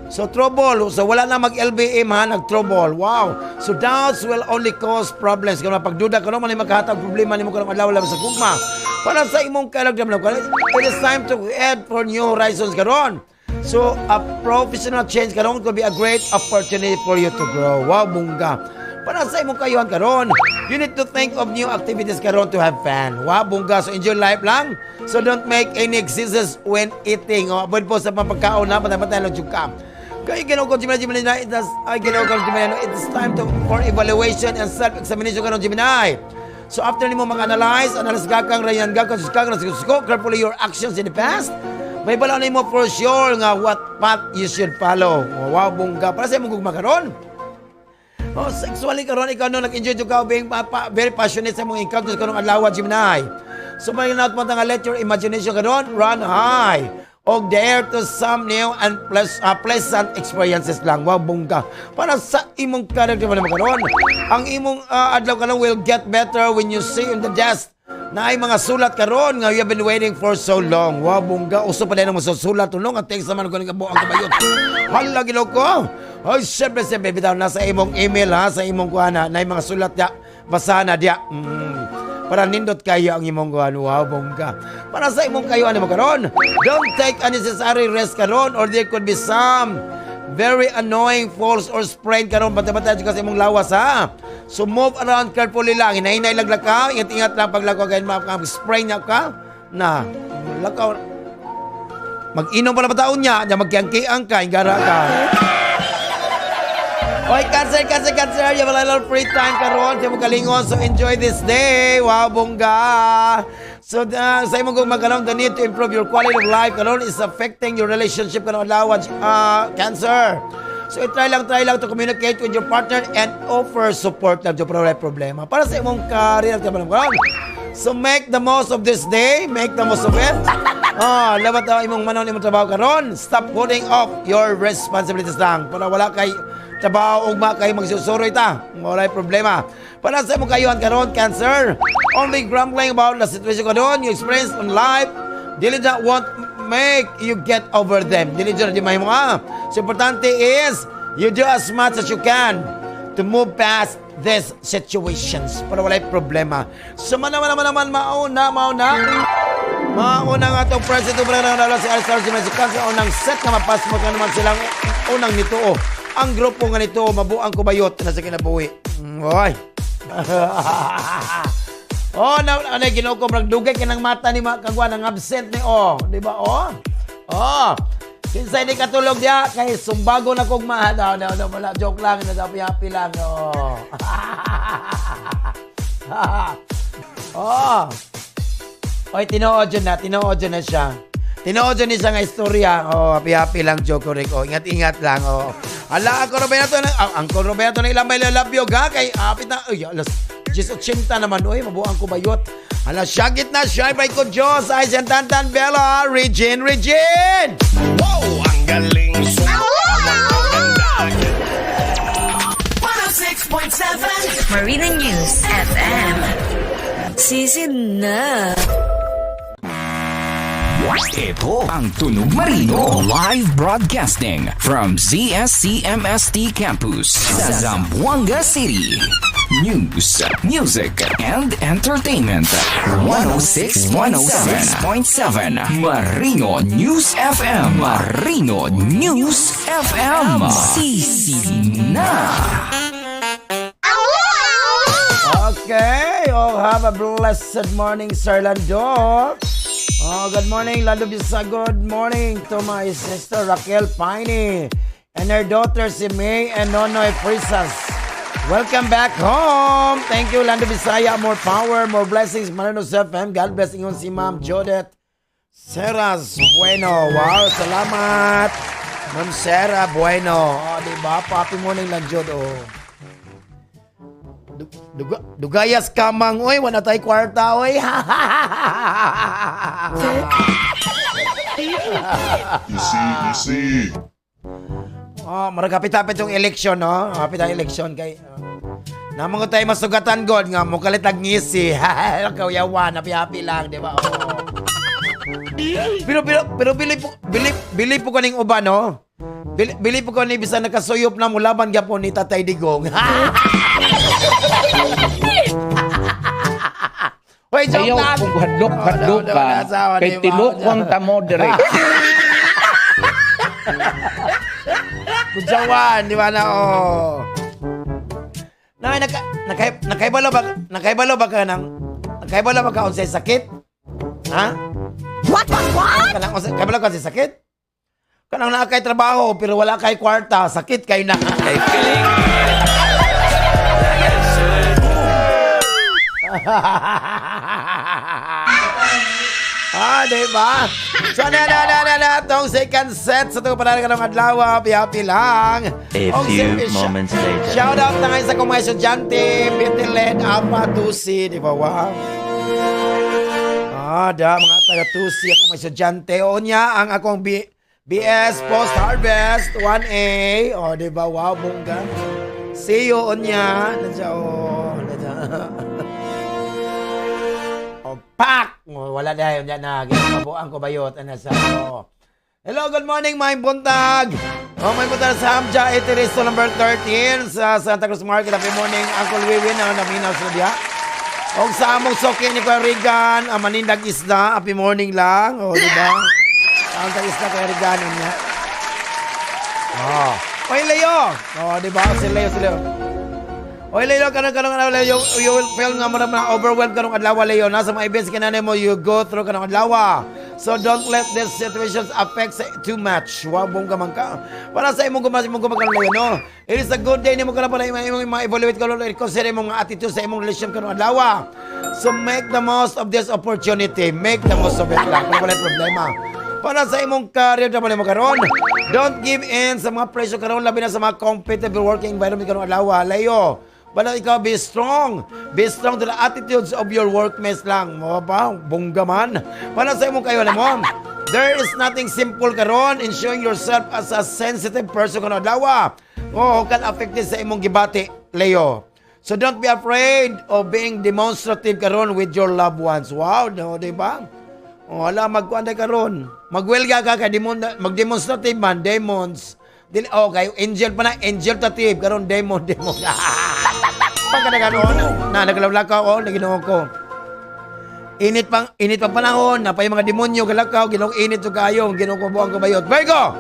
So trouble, so wala na mag-LBM ha, nag-trouble. Wow. So doubts will only cause problems. Kung pagduda ka naman, makahatag problema nimo karong adlaw labi sa gugma. Para sa imong kalagdam, it is time to head for new horizons karon. So a professional change karon could be a great opportunity for you to grow. Wow, bungga. Para sa imong kayuhan karon, you need to think of new activities karon to have fun. Wow, bungga. So enjoy life lang. So don't make any excuses when eating. O, avoid po sa pagkaon na, patay-patay lang jud ka. Kay Ginoo ko Gemini, Gemini, it is, ay, Ginoo ko Gemini, it is time to for evaluation and self-examination karon, Gemini. So after nimo mag-analyze, analyze ka kang rayan ka kang ka kang carefully your actions in the past. May bala nimo for sure nga what path you should follow. Oh, wow, bungga. Para sa imong gugma karon. Oh, sexually karon ikaw no nag-enjoy jud ka being very passionate sa imong encounters karong adlaw, Gemini. So may not mo nga let your imagination karon run high og dare to some new and pleasant experiences lang. Wow, bongga. Para sa imong character mo karon. Ang imong adlaw karon will get better when you see in the desk na ay mga sulat karon nga you have been waiting for so long. Wow, bongga. Uso pa din ang masusulat tulong ang text naman ko ng ang kabayot. Hala, Ginoo ko. Ay, siyempre, siyempre, bitaw na sa imong email ha, sa imong kuana, na mga sulat ya, basahan na diya. Para nindot kayo ang imong kuan. Wow, bongga. Para sa imong kayo ano mo karon. Don't take unnecessary risk karon or there could be some very annoying falls or sprain karon. Bantay-bantay ka sa imong lawas ha. So move around carefully lang. Hinay-hinay lang lakaw. Ingat-ingat lang paglakaw kay ma sprain na ka. Na lakaw. Mag-inom pa na ba taon niya, nya magkiang-kiang ka, ingara ka. Oy, Cancer, Cancer, Cancer, you have a little free time karon sa imong kalingon, so enjoy this day. Wow, bongga. So, sa imong gugma karon, the need to improve your quality of life karon is affecting your relationship karon adlaw, Cancer. So, try lang to communicate with your partner and offer support lang pero wala problema. Para sa imong career karon. So, make the most of this day, make the most of it. Ah, labat na imong manon imong trabaho karon. Stop putting off your responsibilities lang para wala kay trabaho ugma kay magsusuroy ta. Wala problema. Para sa imong kayuhan karon, Cancer, only grumbling about the situation karon you experience in life, dili na won't make you get over them. Dili dyan di mahimo ah. So importante is you do as much as you can to move past these situations para walay problema. So man naman naman naman mauna, mauna. Mauna nga itong president ng na si Alistar si Messi Cancer unang set na mapasmo ka naman silang unang nito oh. Ang grupo nga nito mabuang kubayot na sa kinabuhi. Oy. Oh, na ano Ginoo ko murag dugay ka ng mata ni mga kagwa nang absent ni oh, di ba? Oh. Oh. Kinsay di katulog diya kay sumbago na kog ma. No, no, no, wala, joke lang, no, happy happy lang. Oh. Oh. Oy, tinuod yun na, tinuod yun na siya. Tinuod yun siya nga istorya. Oh, happy happy lang, joke ko Oh, ingat-ingat lang. Oh. Hala, Uncle Roberto, na, ah, Uncle Roberto na ilang may lalabyo ga kay apit na. Uy, alas 10:80 naman. Uy, mabuang ko bayot. Hala, syagit na siya. Bay ko Diyos. Ay, siya Tantan Bella. Regine, Regine! Wow, ang galing. Ang ganda. 106.7 Marina News FM. Sisid na. Ito ang Tunog Marino. Live broadcasting from ZSCMST Campus sa Zamboanga City. News, music, and entertainment. 106.7 Marino News FM. Marino News FM. Sisi na. Okay. Oh, have a blessed morning, Sir Lando. Oh, good morning, Lando Bisa. Good morning to my sister Raquel Piney and her daughter si May and Nonoy Prisas. Welcome back home. Thank you, Lando Bisaya. More power, more blessings. Marino FM. God bless ingon si Ma'am Jodette Seras Bueno. Wow, salamat. Ma'am Sarah Bueno. Oh, di ba? Happy morning lang, Jod. Oh. Dugayas kamang oy, wala tay kwarta oy. You see, you see. Oh, murag kapit-apit yung election, no? Kapit ang election kay Namang ko tayo masugatan god nga mo kalit ang ngisi. Kauyawan, happy-happy lang, di ba? Oh. Pero bili po ko ning uban, no? Bili po ko ni bisan nakasuyop na mo laban gyapon ni Tatay Digong. Hoy, joke Ayaw lang. kung hadlok-hadlok Oh, no, no, ka, asawa, kay di ba? tilukwang tamo dire. Kudyawan, di ba na? Oh. Na, nakaibalo ba ka unsay sakit? Ha? What? Kanang unsay kaibalo ka unsay sakit? Kanang naa kay trabaho pero wala kay kwarta, sakit kay na. Ah, di ba? So, na, na, na, na, na, itong second set sa itong panahon karong adlaw, happy, happy lang. A Og few siyempre, moments later. Shout out na ngayon sa kong mga estudyante, Bitilen, Apa, Tusi, di ba? Wow. Ah, da, mga taga Tusi, akong mga estudyante. O niya, ang akong BS Post Harvest 1A. O, di ba? Wow, bongga. See you, unya. Nandiyan, oh. Nandiyan. Oh, pak! Oh, wala na yun. Yan na. Mabuang ko bayot. Ano sa... Oh. Hello, good morning, my buntag. Oh, may buntag sa Hamja, Iteristo number 13 sa Santa Cruz Market. Happy morning, Uncle Wiwin, ang naminaw sa diya. Og sa among soke ni Kuya Regan, ang manindag isda, happy morning lang. Oh, di ba? Ang tag isda Kuya Regan niya. Oh. Oy, Leo. Oh, di ba? Si Leo, si Leo. Oy, Leo, kanang kanang kanang Leo, you will feel nga mo na overwhelmed karong adlaw, Leo. Nasa mga events kinanay mo, you go through kanang adlaw. So don't let these situations affect sa too much. Wa bongga man ka. Para sa imong gumas karon, Leo, no? It is a good day nimo karon para imong ma-evaluate karon, consider imong mga attitude sa imong relation karong adlaw. So make the most of this opportunity. Make the most of it lang. Para wala problema. Para sa imong career na mo karon, don't give in sa mga pressure karon, labi na sa mga competitive working environment karong adlaw, Leo. Bala ikaw, be strong. Be strong to the attitudes of your workmates lang. Mo ba? Bongga man. Para sa imong kayo mo. There is nothing simple karon in showing yourself as a sensitive person karon adlaw. Oh, can affect sa imong gibati, Leo. So don't be afraid of being demonstrative karon with your loved ones. Wow, no, di ba? Oh, ala magkuan day karon. Magwelga ka kay demon magdemonstrative man, demons. Dili oh kay angel pa na angel tative karon demon demon. Pagka karon na naglawlakaw oh, Ginoo ko. Init pang panahon, na pa yung mga demonyo galakaw, Ginoo init to kayo, Ginoo ko buang ko bayot. Virgo!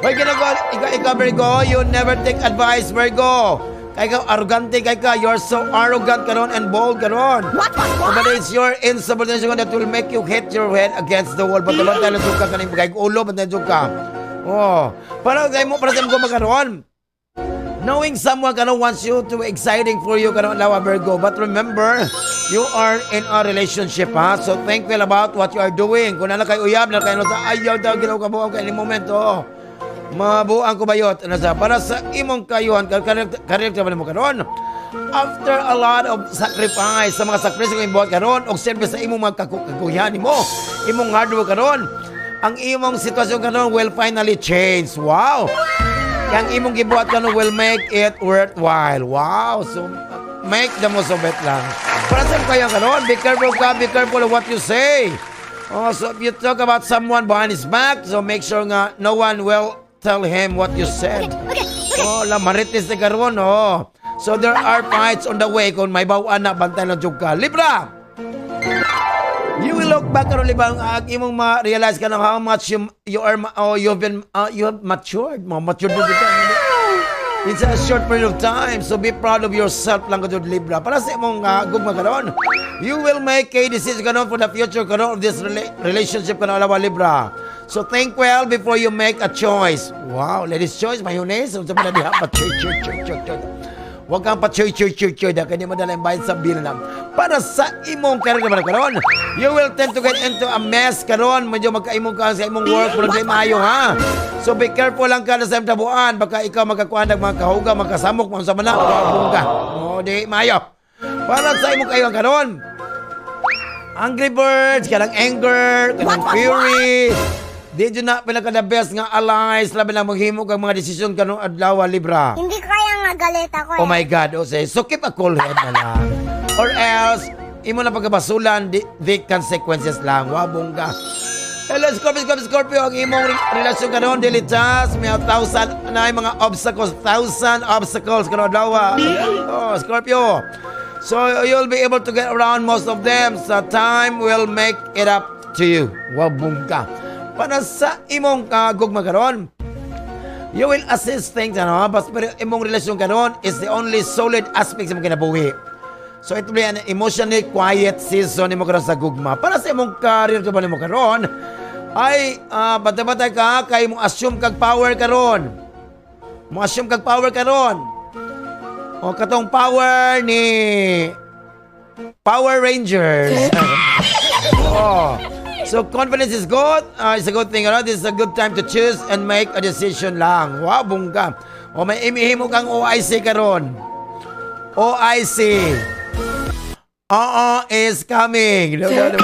Hoy, Ginoo ko, ikaw, Virgo, you never take advice, Virgo. Kay ka arrogante kay ka, you're so arrogant karon and bold karon. What? But it's your insubordination that will make you hit your head against the wall. But bantay lang jud ka kaning kay ulo, bantay jud ka. Oh, para kay mo para sa mo makaron. Knowing someone karon wants you to be exciting for you karon lawa, Virgo. But remember, you are in a relationship, ha. So think well about what you are doing. Kung naa kay uyab, na kay sa ayaw daw Ginoo kabuang kay any moment, oh. Mabuang ko bayot ano sa para sa imong kayuhan career ka mo karon. After a lot of sacrifice sa mga sakripisyo nga imong karon og service sa imong mga kakuyan nimo, imong hard work karon, ang imong sitwasyon karon will finally change. Wow! Yang imong gibuhat karon will make it worthwhile. Wow! So make the most of it lang. Para sa imong kayo karon, be careful ka, be careful of what you say. Oh, so if you talk about someone behind his back, so make sure nga no one will tell him what you said. Oh, la marites ni karon, oh. So there are fights on the way kung may bawan na bantay lang jud ka. Libra! You will look back karon, Libra, ang imong ma-realize ka how much you are oh, you have matured. Mo matured mo dito. It's a short period of time. So be proud of yourself lang kadud, Libra. Para sa imong gugma karon, you will make a decision karon for the future karon of this relationship karon alawa, Libra. So think well before you make a choice. Wow, ladies' choice, mayonnaise, unsa man na diha pa. Choy, choy, choy, choy, choy. Huwag kang pa-choy choy choy choy na kanya madala yung bayad sa bill na. Para sa imong career naman karon, you will tend to get into a mess karon. Medyo magkaimong ka sa imong work, pero di maayo ha. So be careful lang ka na sa imong tabuan. Baka ikaw magkakuha ng mga kahuga, magkasamok, mga sa mana, ka. O, di maayo. Para sa imong kayo karon, Angry Birds, kanang anger, kanang fury. Di jud na pinaka the best nga allies, labi na maghimo kag mga desisyon kanong adlaw, Libra. Hindi kaya nga galit ako. Oh my God, o say, so keep a cool head na lang. Or else, imo na pagkabasulan, the consequences lang. Wa bongga. Hello, Scorpio, Scorpio, Scorpio. Ang imong relasyon karon dilitas, may thousand na mga obstacles, thousand obstacles karon adlaw. Oh, Scorpio. So you'll be able to get around most of them. So time will make it up to you. Wa bongga. Para sa imong gugma karon, you will assist things, ano, bas pero imong relasyon karon is the only solid aspect sa imong kinabuhi. So ito ba an emotionally quiet season nimo karon sa gugma. Para sa imong career ka ba nimo karon, ay bantay-bantay ka kay mo assume kag power karon. Mo assume kag power karon. O katong power ni Power Rangers. Oh. So confidence is good. It's a good thing. Ano? This is a good time to choose and make a decision lang. Wow, bongga. O may imihimo kang OIC karon. OIC. Oo is coming. No, no, no.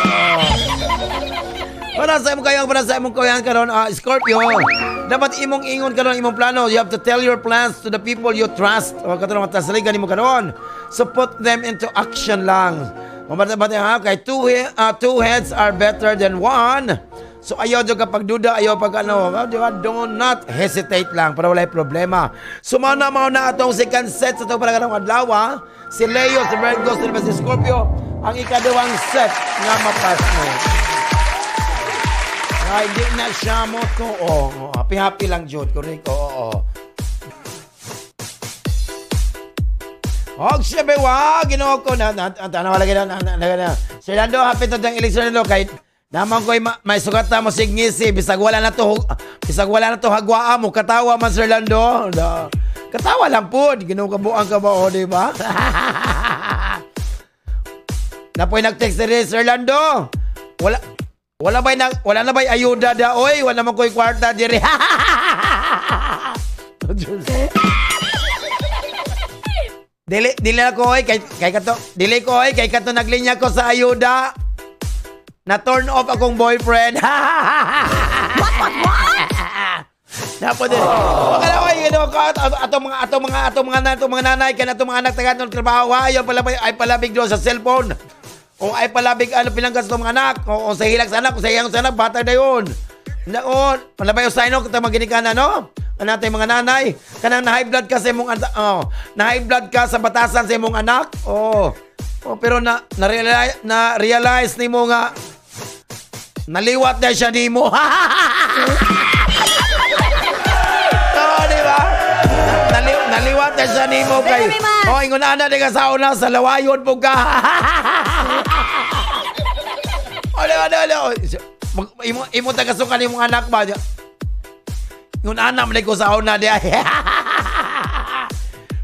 Para sa imong kayan karon, Scorpio. Dapat imong ingon karon imong plano. You have to tell your plans to the people you trust. O katong matasaligan nimo karon. So put them into action lang. Mamata ha kay two heads are better than one. So ayaw jud ka pagduda, ayaw pag ano, di ba? Do not hesitate lang para walay problema. So mao na atong second set sa atong para karong adlaw, ha? Si Leo, si Virgo, si Scorpio, ang ikaduhang set nga mapas mo. Ay, di na siya mo to. Oh, oh, happy happy lang jud, correct. Oo. Oo. Og syempre, wa Ginoo ko na na tanaw lagi na na na na. Sir Lando, happy to ang eleksyon nilo kay naman ko'y may sugata mo sig ngisi bisag wala na to hagwaa mo katawa man, Sir Lando. Da. Katawa lang pud, Ginoo kabuang ka ba o di ba? Napoy nag-text diri, Sir Lando. Wala na ba'y ayuda da oy, wala man ko'y kwarta diri. Diyos. Dili dili na ko oy kay kato dili ko oy kay kato naglinya ko sa ayuda. Na turn off akong boyfriend. What, what, what? Napo din. Wala na oy ginoo ko ato mga nanay kay ato mga anak taga ng trabaho ayaw pala ay palabig do sa cellphone. O ay palabig ano pinanggas sa mga anak o sa hilak sa anak o sa iyang sa anak bata dayon. Naon, palabay usay no kita maginikana no? Ang natin mga nanay, kanang na high blood ka sa imong anak, oh, na high blood ka sa batasan sa imong anak. Oh. Oh, pero na realize nimo nga naliwat na siya nimo. Oo, di ba? Naliwat na siya nimo kay. Very much. Oh, ingon ana di ka sa una sa lawayon po ka. Oh, di ba, di ba, di ba? Imo tagasukan imong anak ba? Ingon ana man ko sa una di ay.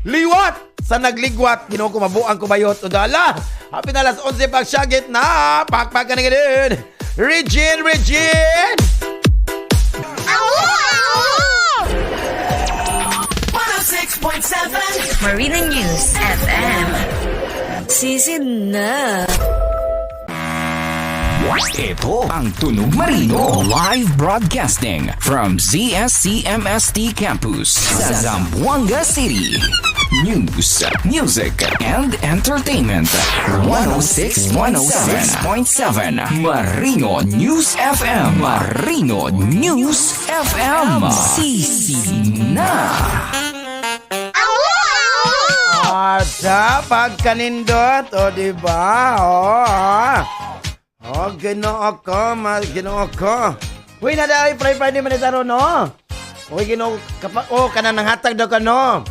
Liwat sa nagligwat, Ginoo ko mabuang ko bayot o dala. Happy na alas 11 pag syagit na. Pakpak ka na ganun. Regine, Regine! Ow! 106.7 Marina News FM. Sisid na. Ito ang Tunog Marino. Live broadcasting from ZSCMST Campus sa Zamboanga City. News, music, and entertainment. 106.7 Marino News FM. Marino News FM. Sisi na. At pagkanindot, o di ba? O, ah. O, Ginoo ko, ma, Ginoo ko. Uy, na dahil Friday Friday man ito no? Uy, Ginoo, kapa, oh, kanang nanghatag daw ka, no?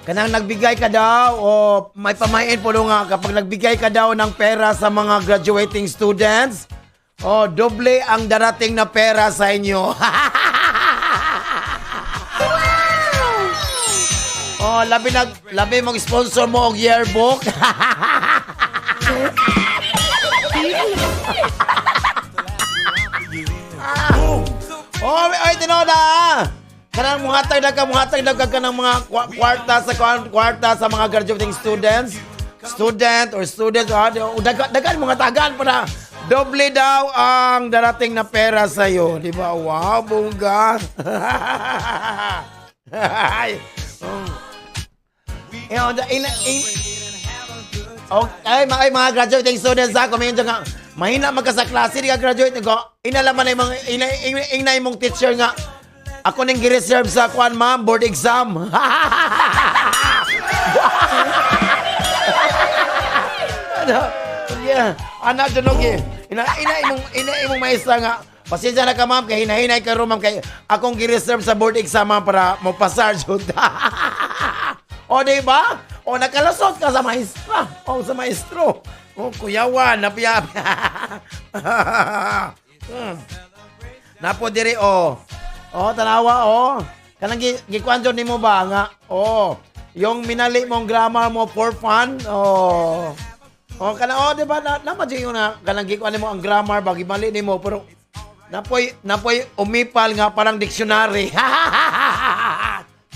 Kanang nagbigay ka daw, o may pamain po nga, kapag nagbigay ka daw ng pera sa mga graduating students, o, doble ang darating na pera sa inyo. Oh, labi nag labi mong sponsor mo og yearbook. Oh, ay tinuod ah. Kanang muhatag na ka kanang mga kwarta sa kwarta sa mga graduating students. Student or students, dagan mga tagan para doble daw ang darating na pera sa iyo, di ba? Wow, bongga. Ay. Eh, oh, in, okay, mga graduating students ha, kung nga, mahina man ka sa klase, di ka graduate, ko, inalaman na yung mga, ina imong teacher nga, ako ning gi-reserve sa kuan ma'am, board exam. Ano? Yeah. Anak dyan, okay. Ina imong maestra nga, pasensya na ka ma'am, kay hinahinay ka ro ma'am, kay akong gi-reserve sa board exam ma'am para mo pasar jud. O, di ba? O, nakalusot ka sa maestra. O, sa maestro. O, kuyawan, napiya. Napo diri, o. O, tanawa, o. Kanang gikuan jud nimo ba nga? O, yung minali mong grammar mo for fun, o. O, kana, o, di ba? Na, naman yung na, kanang gikuan nimo ang grammar ba, gimali nimo, pero napoy umipal nga parang dictionary.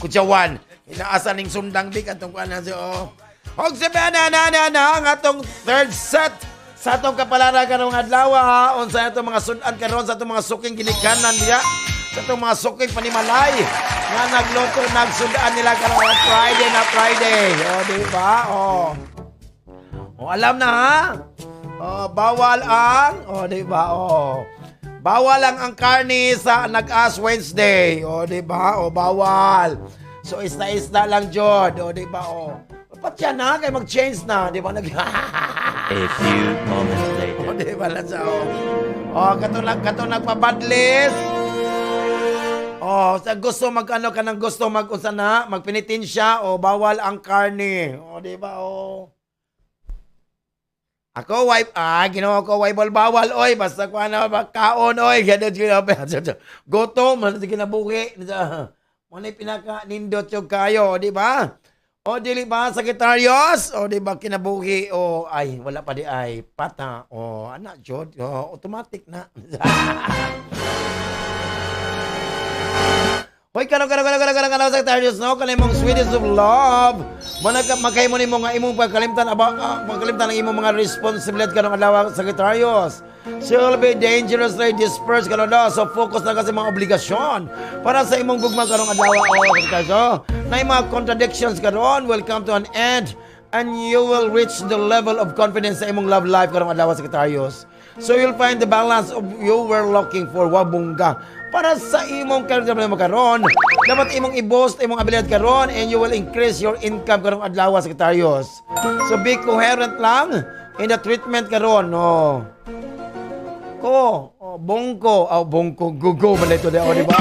Kutyawan, inaasa ning sundang di katong kuan na siya, oh. Og si na na na na ang atong third set sa atong kapalara karong adlaw ha. Unsa atong mga sudan karon sa atong mga suking ginikanan diya, sa atong mga suking panimalay nga nagluto nagsudan nila karong Friday na Friday. O, di ba? O. O, alam na ha. O, bawal ang, o, di ba? O. Bawal ang karne sa nag-Ash Wednesday. O, di ba? O, bawal. So, isda-isda lang, jud. O, di ba? O. Patya na, kay mag-change na. Di ba? Nag A few moments later. O, di ba lang siya, o. O, katong nagpabadlis. O, sa gusto mag-ano ka ng gusto mag-unsa na, magpenitensya, o, bawal ang karne. O, di ba? O. Ako, wife, ginawa ko, wife, bawal, oy, basta ko ano, kaon, oy, ganun, ginawa, gutom, ano, kinabuhi, muna pinaka nindot yung kayo, di ba? O, dili ba, Sagittarius? O, di ba, kinabuhi, o, ay, wala pa di, ay, pata, o, anak, jud, o, automatic na. Hoy, kano, kano, kano, kano, kano, kano, Sagittarius, no? Kanay mong sweetest of love. Manag, makay mo nimo nga imong pagkalimtan, aba, pagkalimtan ang imong mga responsibilidad kanong adlaw, Sagittarius. So you'll be dangerously dispersed karon daw. So focus na kasi mga obligasyon para sa imong gugma karong adlaw, oh, Sagittarius. Oh. Na yung mga contradictions karon will come to an end and you will reach the level of confidence sa imong love life karong adlaw, Sagittarius. So you'll find the balance of you were looking for, wabungga. Para sa imong karon mo karon, dapat imong i-boost imong abilidad karon and you will increase your income karong adlaw, Sagittarius. So be coherent lang in the treatment karon, no. Ko, oh, bongko, oh, bongko, gugo man ito, oh, di ba?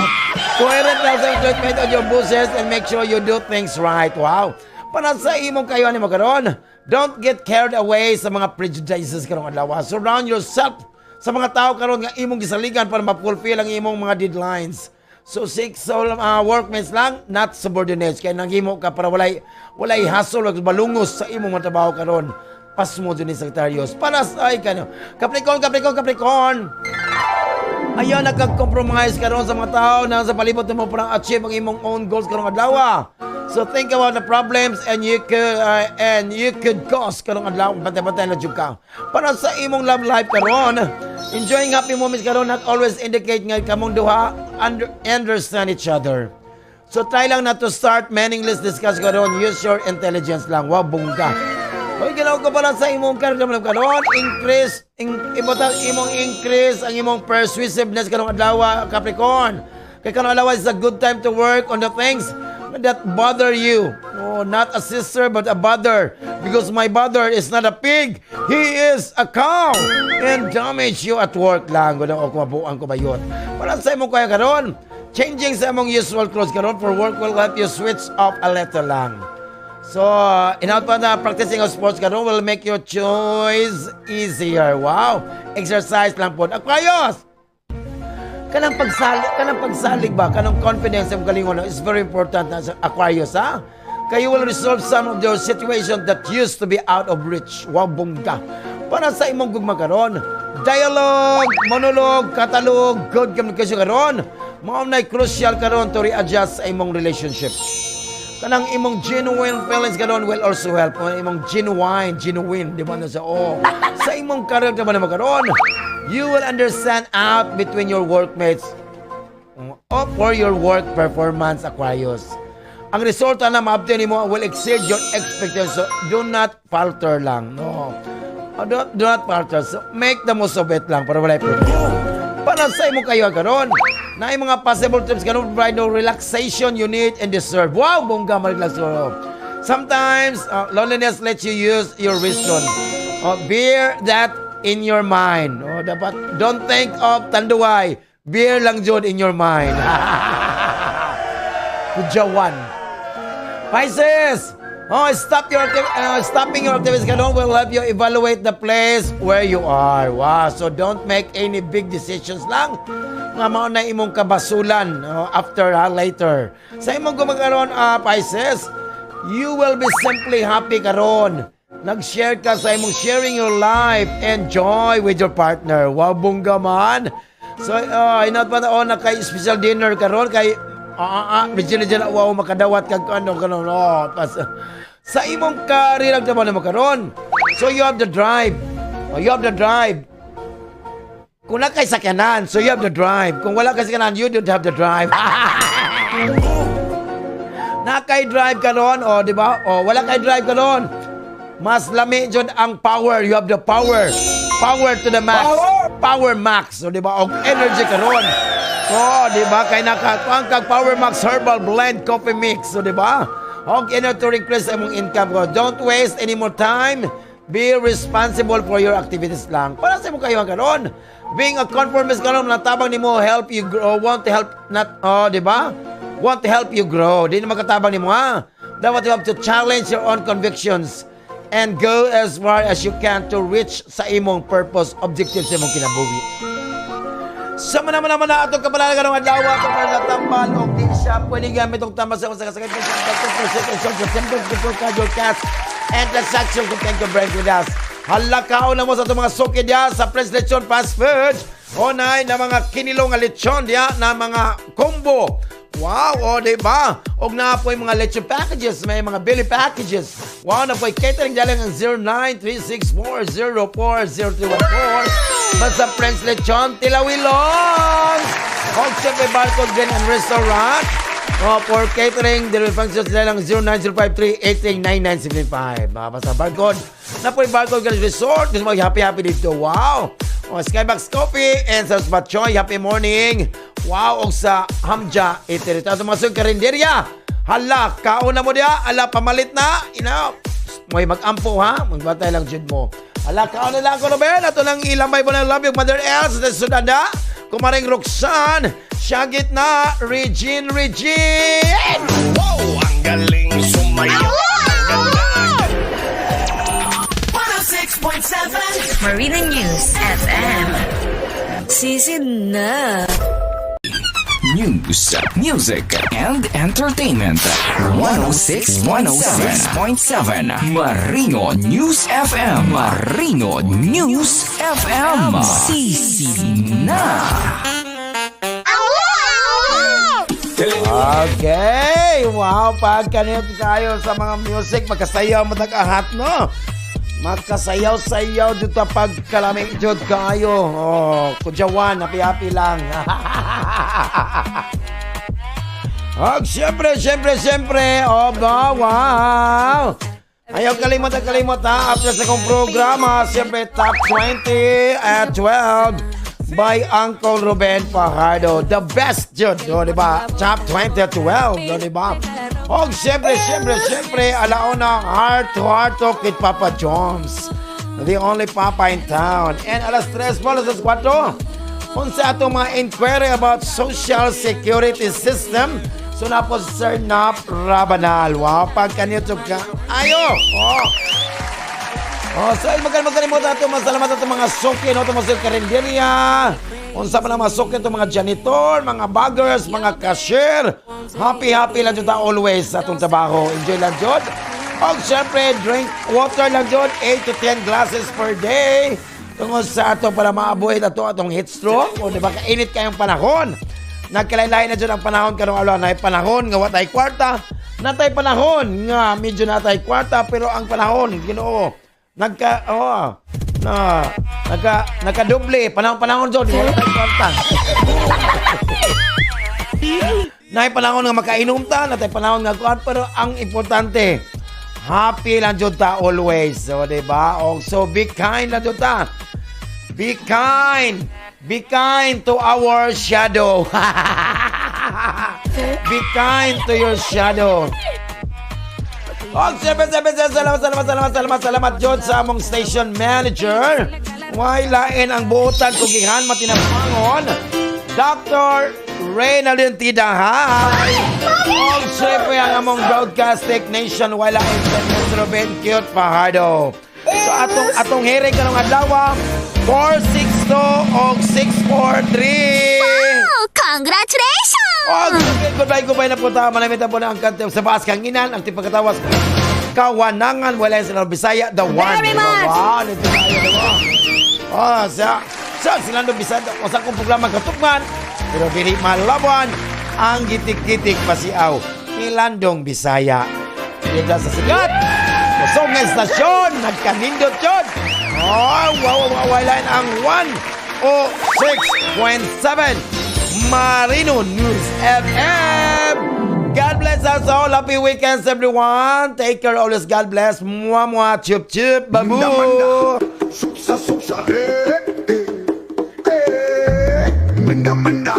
Coherent lang sa treatment of your bosses and make sure you do things right. Wow. Para sa imong kayo mo karon, don't get carried away sa mga prejudices karong adlaw. Surround yourself sa mga tao karon nga imong gisaligan para ma-fulfill ang imong mga deadlines. So six so, workmates lang, not subordinates. Kaya nanghimo ka para walay hassle o balungos sa imong mga trabaho karon. Pasmo dun ni Sagittarius. Para sa ay kano. Capricorn, Capricorn, Capricorn. Ayaw nagka-compromise karon sa mga tao na sa palibot mo para achieve ang imong own goals karong adlaw. So think about the problems and you could cause karong adlaw, bantay-bantay na jud ka. Para sa imong love life karon, enjoying happy moments karon not always indicate nga kamong duha understand each other. So try lang not to start meaningless discuss karon. Use your intelligence lang. Wow, bongga. Hoy, ginawa ko pala sa imong karon karon, increase in, ibutang imong increase ang imong persuasiveness karong adlaw, Capricorn. Kay karong adlaw is a good time to work on the things that bother you. No, not a sister but a brother. Because my brother is not a pig, he is a cow. And damage you at work lang. Gusto ko mabuang ko ba yun? Para sa imong kaya karon, changing sa imong usual clothes karon for work will help you switch off a little lang. So, inaot pa na practicing of sports karon will make your choice easier. Wow! Exercise lang po. Aquarius! Kanang pagsalig ba, kanang confidence sa galingon is very important na sa Aquarius, ha? Kayo will resolve some of your situation that used to be out of reach. Wow, bongga. Para sa imong gugma karon, dialogue, monologue, catalog, good communication karon, mao nay crucial karon to readjust sa imong relationship. Kanang imong genuine feelings karon will also help. O, imong genuine, genuine, di ba na sa oh. Sa imong career naman naman karon, you will understand out between your workmates o for your work performance, Aquarius. Ang resulta na ma-obtain mo will exceed your expectations. So, do not falter lang. No. Oh, do not falter. So, make the most of it lang para wala problema. Para sa imo kayo karon, na yung mga possible trips karon provide no relaxation you need and deserve. Wow, bongga ma-relax ko. Sometimes, loneliness lets you use your reason. Oh, bear that in your mind. Oh, dapat don't think of Tanduay. Beer lang jud in your mind. Kujawan. Pisces! Oh, stopping your activities karon will help you evaluate the place where you are. Wow, so don't make any big decisions lang nga mao na imong kabasulan, oh, after later. Sa imong gumakaron, Pisces, you will be simply happy karon. Nag-share ka sa imong sharing your life and joy with your partner. Wow, bongga man. So, inat pa na, oh, na kay special dinner karon kay medyo na wow makadawat kag ano karon, oh, pas, sa imong career ang trabaho mo karon. So you have the drive. Oh, you have the drive. Kung naa kay sakyanan, so you have the drive. Kung wala kay sakyanan, you don't have the drive. Na kay drive karon, oh, di ba? Oh, wala kay drive karon. Mas lami jud ang power. You have the power. Power to the max. Power max, so di ba? Og energy karon. Oh, di ba? Kay nakakuan kag Power Max Herbal Blend Coffee Mix, so di ba? Og energy to increase imong income ko. Don't waste any more time. Be responsible for your activities lang. Para sa imo kayo karon. Being a conformist karon natabang nimo help you grow, want to help not, oh, di ba? Want to help you grow. Di na makatabang nimo ha. Dapat you have to challenge your own convictions and go as far as you can to reach sa imong purpose, objective sa imong kinabuhi. Sa mana mana mana atong kapalaran karong adlaw atong sa tambal og di siya pwede gamit og tambal sa sa kasakit sa cats and transaction kung thank you brand with us. Hala, kaon na mo sa atong mga suki diya sa Prince Lechon Fast Food. O nay na mga kinilo nga lechon diya na mga combo. Wow, o di ba? Og naa po'y mga lechon packages, may mga belly packages. Wow, naa po'y catering dyan ang 0936-404-0314. Basta Prince Lechon, Tilawilon! Og siyempre Barcode Grill and Restaurant. Oh, for catering, delivery functions nila lang 09053-839975. Mga basta Barcode. Naa po'y Barcode Grill Resort. Gusto mo happy-happy dito. Wow! Oh, Skybox Coffee and sa Batchoy, happy morning. Wow, og sa Hamja Eatery. Ito mga sug karinderya. Hala, kaon na mo diya. Hala, pamalit na. Ina, may mag-ampo ha. Magbatay lang jud mo. Hala, kaon na lang ako, Ruben. Ato nang ilambay mo ng love yung Mother Els. Sa Sudanda. Kumaring Roxanne. Syagit na. Regine, Regine! Wow! Ang galing sumayaw! Ang ganda! 106.7 Marina News FM. Sisid na. News, music, and entertainment. 106.7 Marino News FM. Marino News FM. Sisi na. Okay! Wow! Pagkanito tayo sa mga music, magkasayaw mo nag-ahat, no? Magkasayaw-sayaw dito pagkalamig jud kayo. Oh, kudyawan, happy-happy lang. Og syempre, syempre, syempre, oh, ba, wow! Ayaw kalimot ang kalimot ha. After sa kong programa, syempre top 20 at 12 by Uncle Ruben Fajardo. The best yun, no, di ba? Top 20 at 12, no, di ba? Og syempre, syempre, syempre, alauna, heart to heart talk with Papa Jones. The only Papa in town. And alas 3 po, alas 4, unsa atong mga inquiry about social security system. So na po si Sir Nap Rabanal. Wow, pagkanito ka. Ayo! Oh. Oh, so magkano magkalimutan ato masalamat ato mga suki, no, ato mga karinderya. Unsa pa na masuk ito mga janitor, mga baggers, mga cashier. Happy happy lang jud ta always sa atong trabaho. Enjoy lang jud. Og syempre, drink water lang jud, 8 to 10 glasses per day. Tungod sa ato para maabuhi ato atong heat stroke o di ba kainit kayong panahon. Nagkalaylay na dyan ang panahon karong adlaw, na panahon nga watay kwarta, natay panahon nga medyo natay kwarta, pero ang panahon, Ginoo, nagka oh, na nagka nagkadoble panahon jud wala tay kwarta. Nay panahon nga makainom ta, natay panahon nga kuan, pero ang importante happy lang jud ta always. So di ba? Og so be kind lang jud ta. Be kind. Be kind to our shadow. Be kind to your shadow. Og siyempre, siyempre, siyempre, salamat, salamat, salamat, salamat, salamat, jud sa among station manager. Way lain ang buotan kung gihan matinapangon. Dr. Reynaldin Tidahay. Og siyempre ang among broadcast technician, way lain sa Mr. Ruben Cute Fajardo. So atong hearing karong adlaw 462 og 643. Wow! Congratulations! Og goodbye, goodbye na po ta. Manamit po na ang kante sa baas kanginan, ang tipagkatawas kawanangan, wala sa Bisaya, the one. Very much. Wow, nito tayo, diba? Oh, sa Silando Bisaya, kung sa akong programa katukman, pero dili malaban ang gitik-gitik pasiaw ni Landong Bisaya. Dito sa sikat, kusog nga estasyon, nagkanindot yun. Oh, wow, wala ang 106.7 Marino News FM. God bless us all. Happy weekends, everyone. Take care always. God bless. Mua, mua. Chup, chup. Babu. Supsa, supsa, eh, eh, eh. Minda, minda.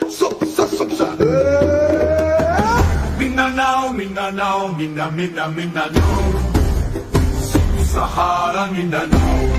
Supsa, supsa, eh. Mindanao, Mindanao, Minda, Minda, Mindanao. Sahara, Mindanao.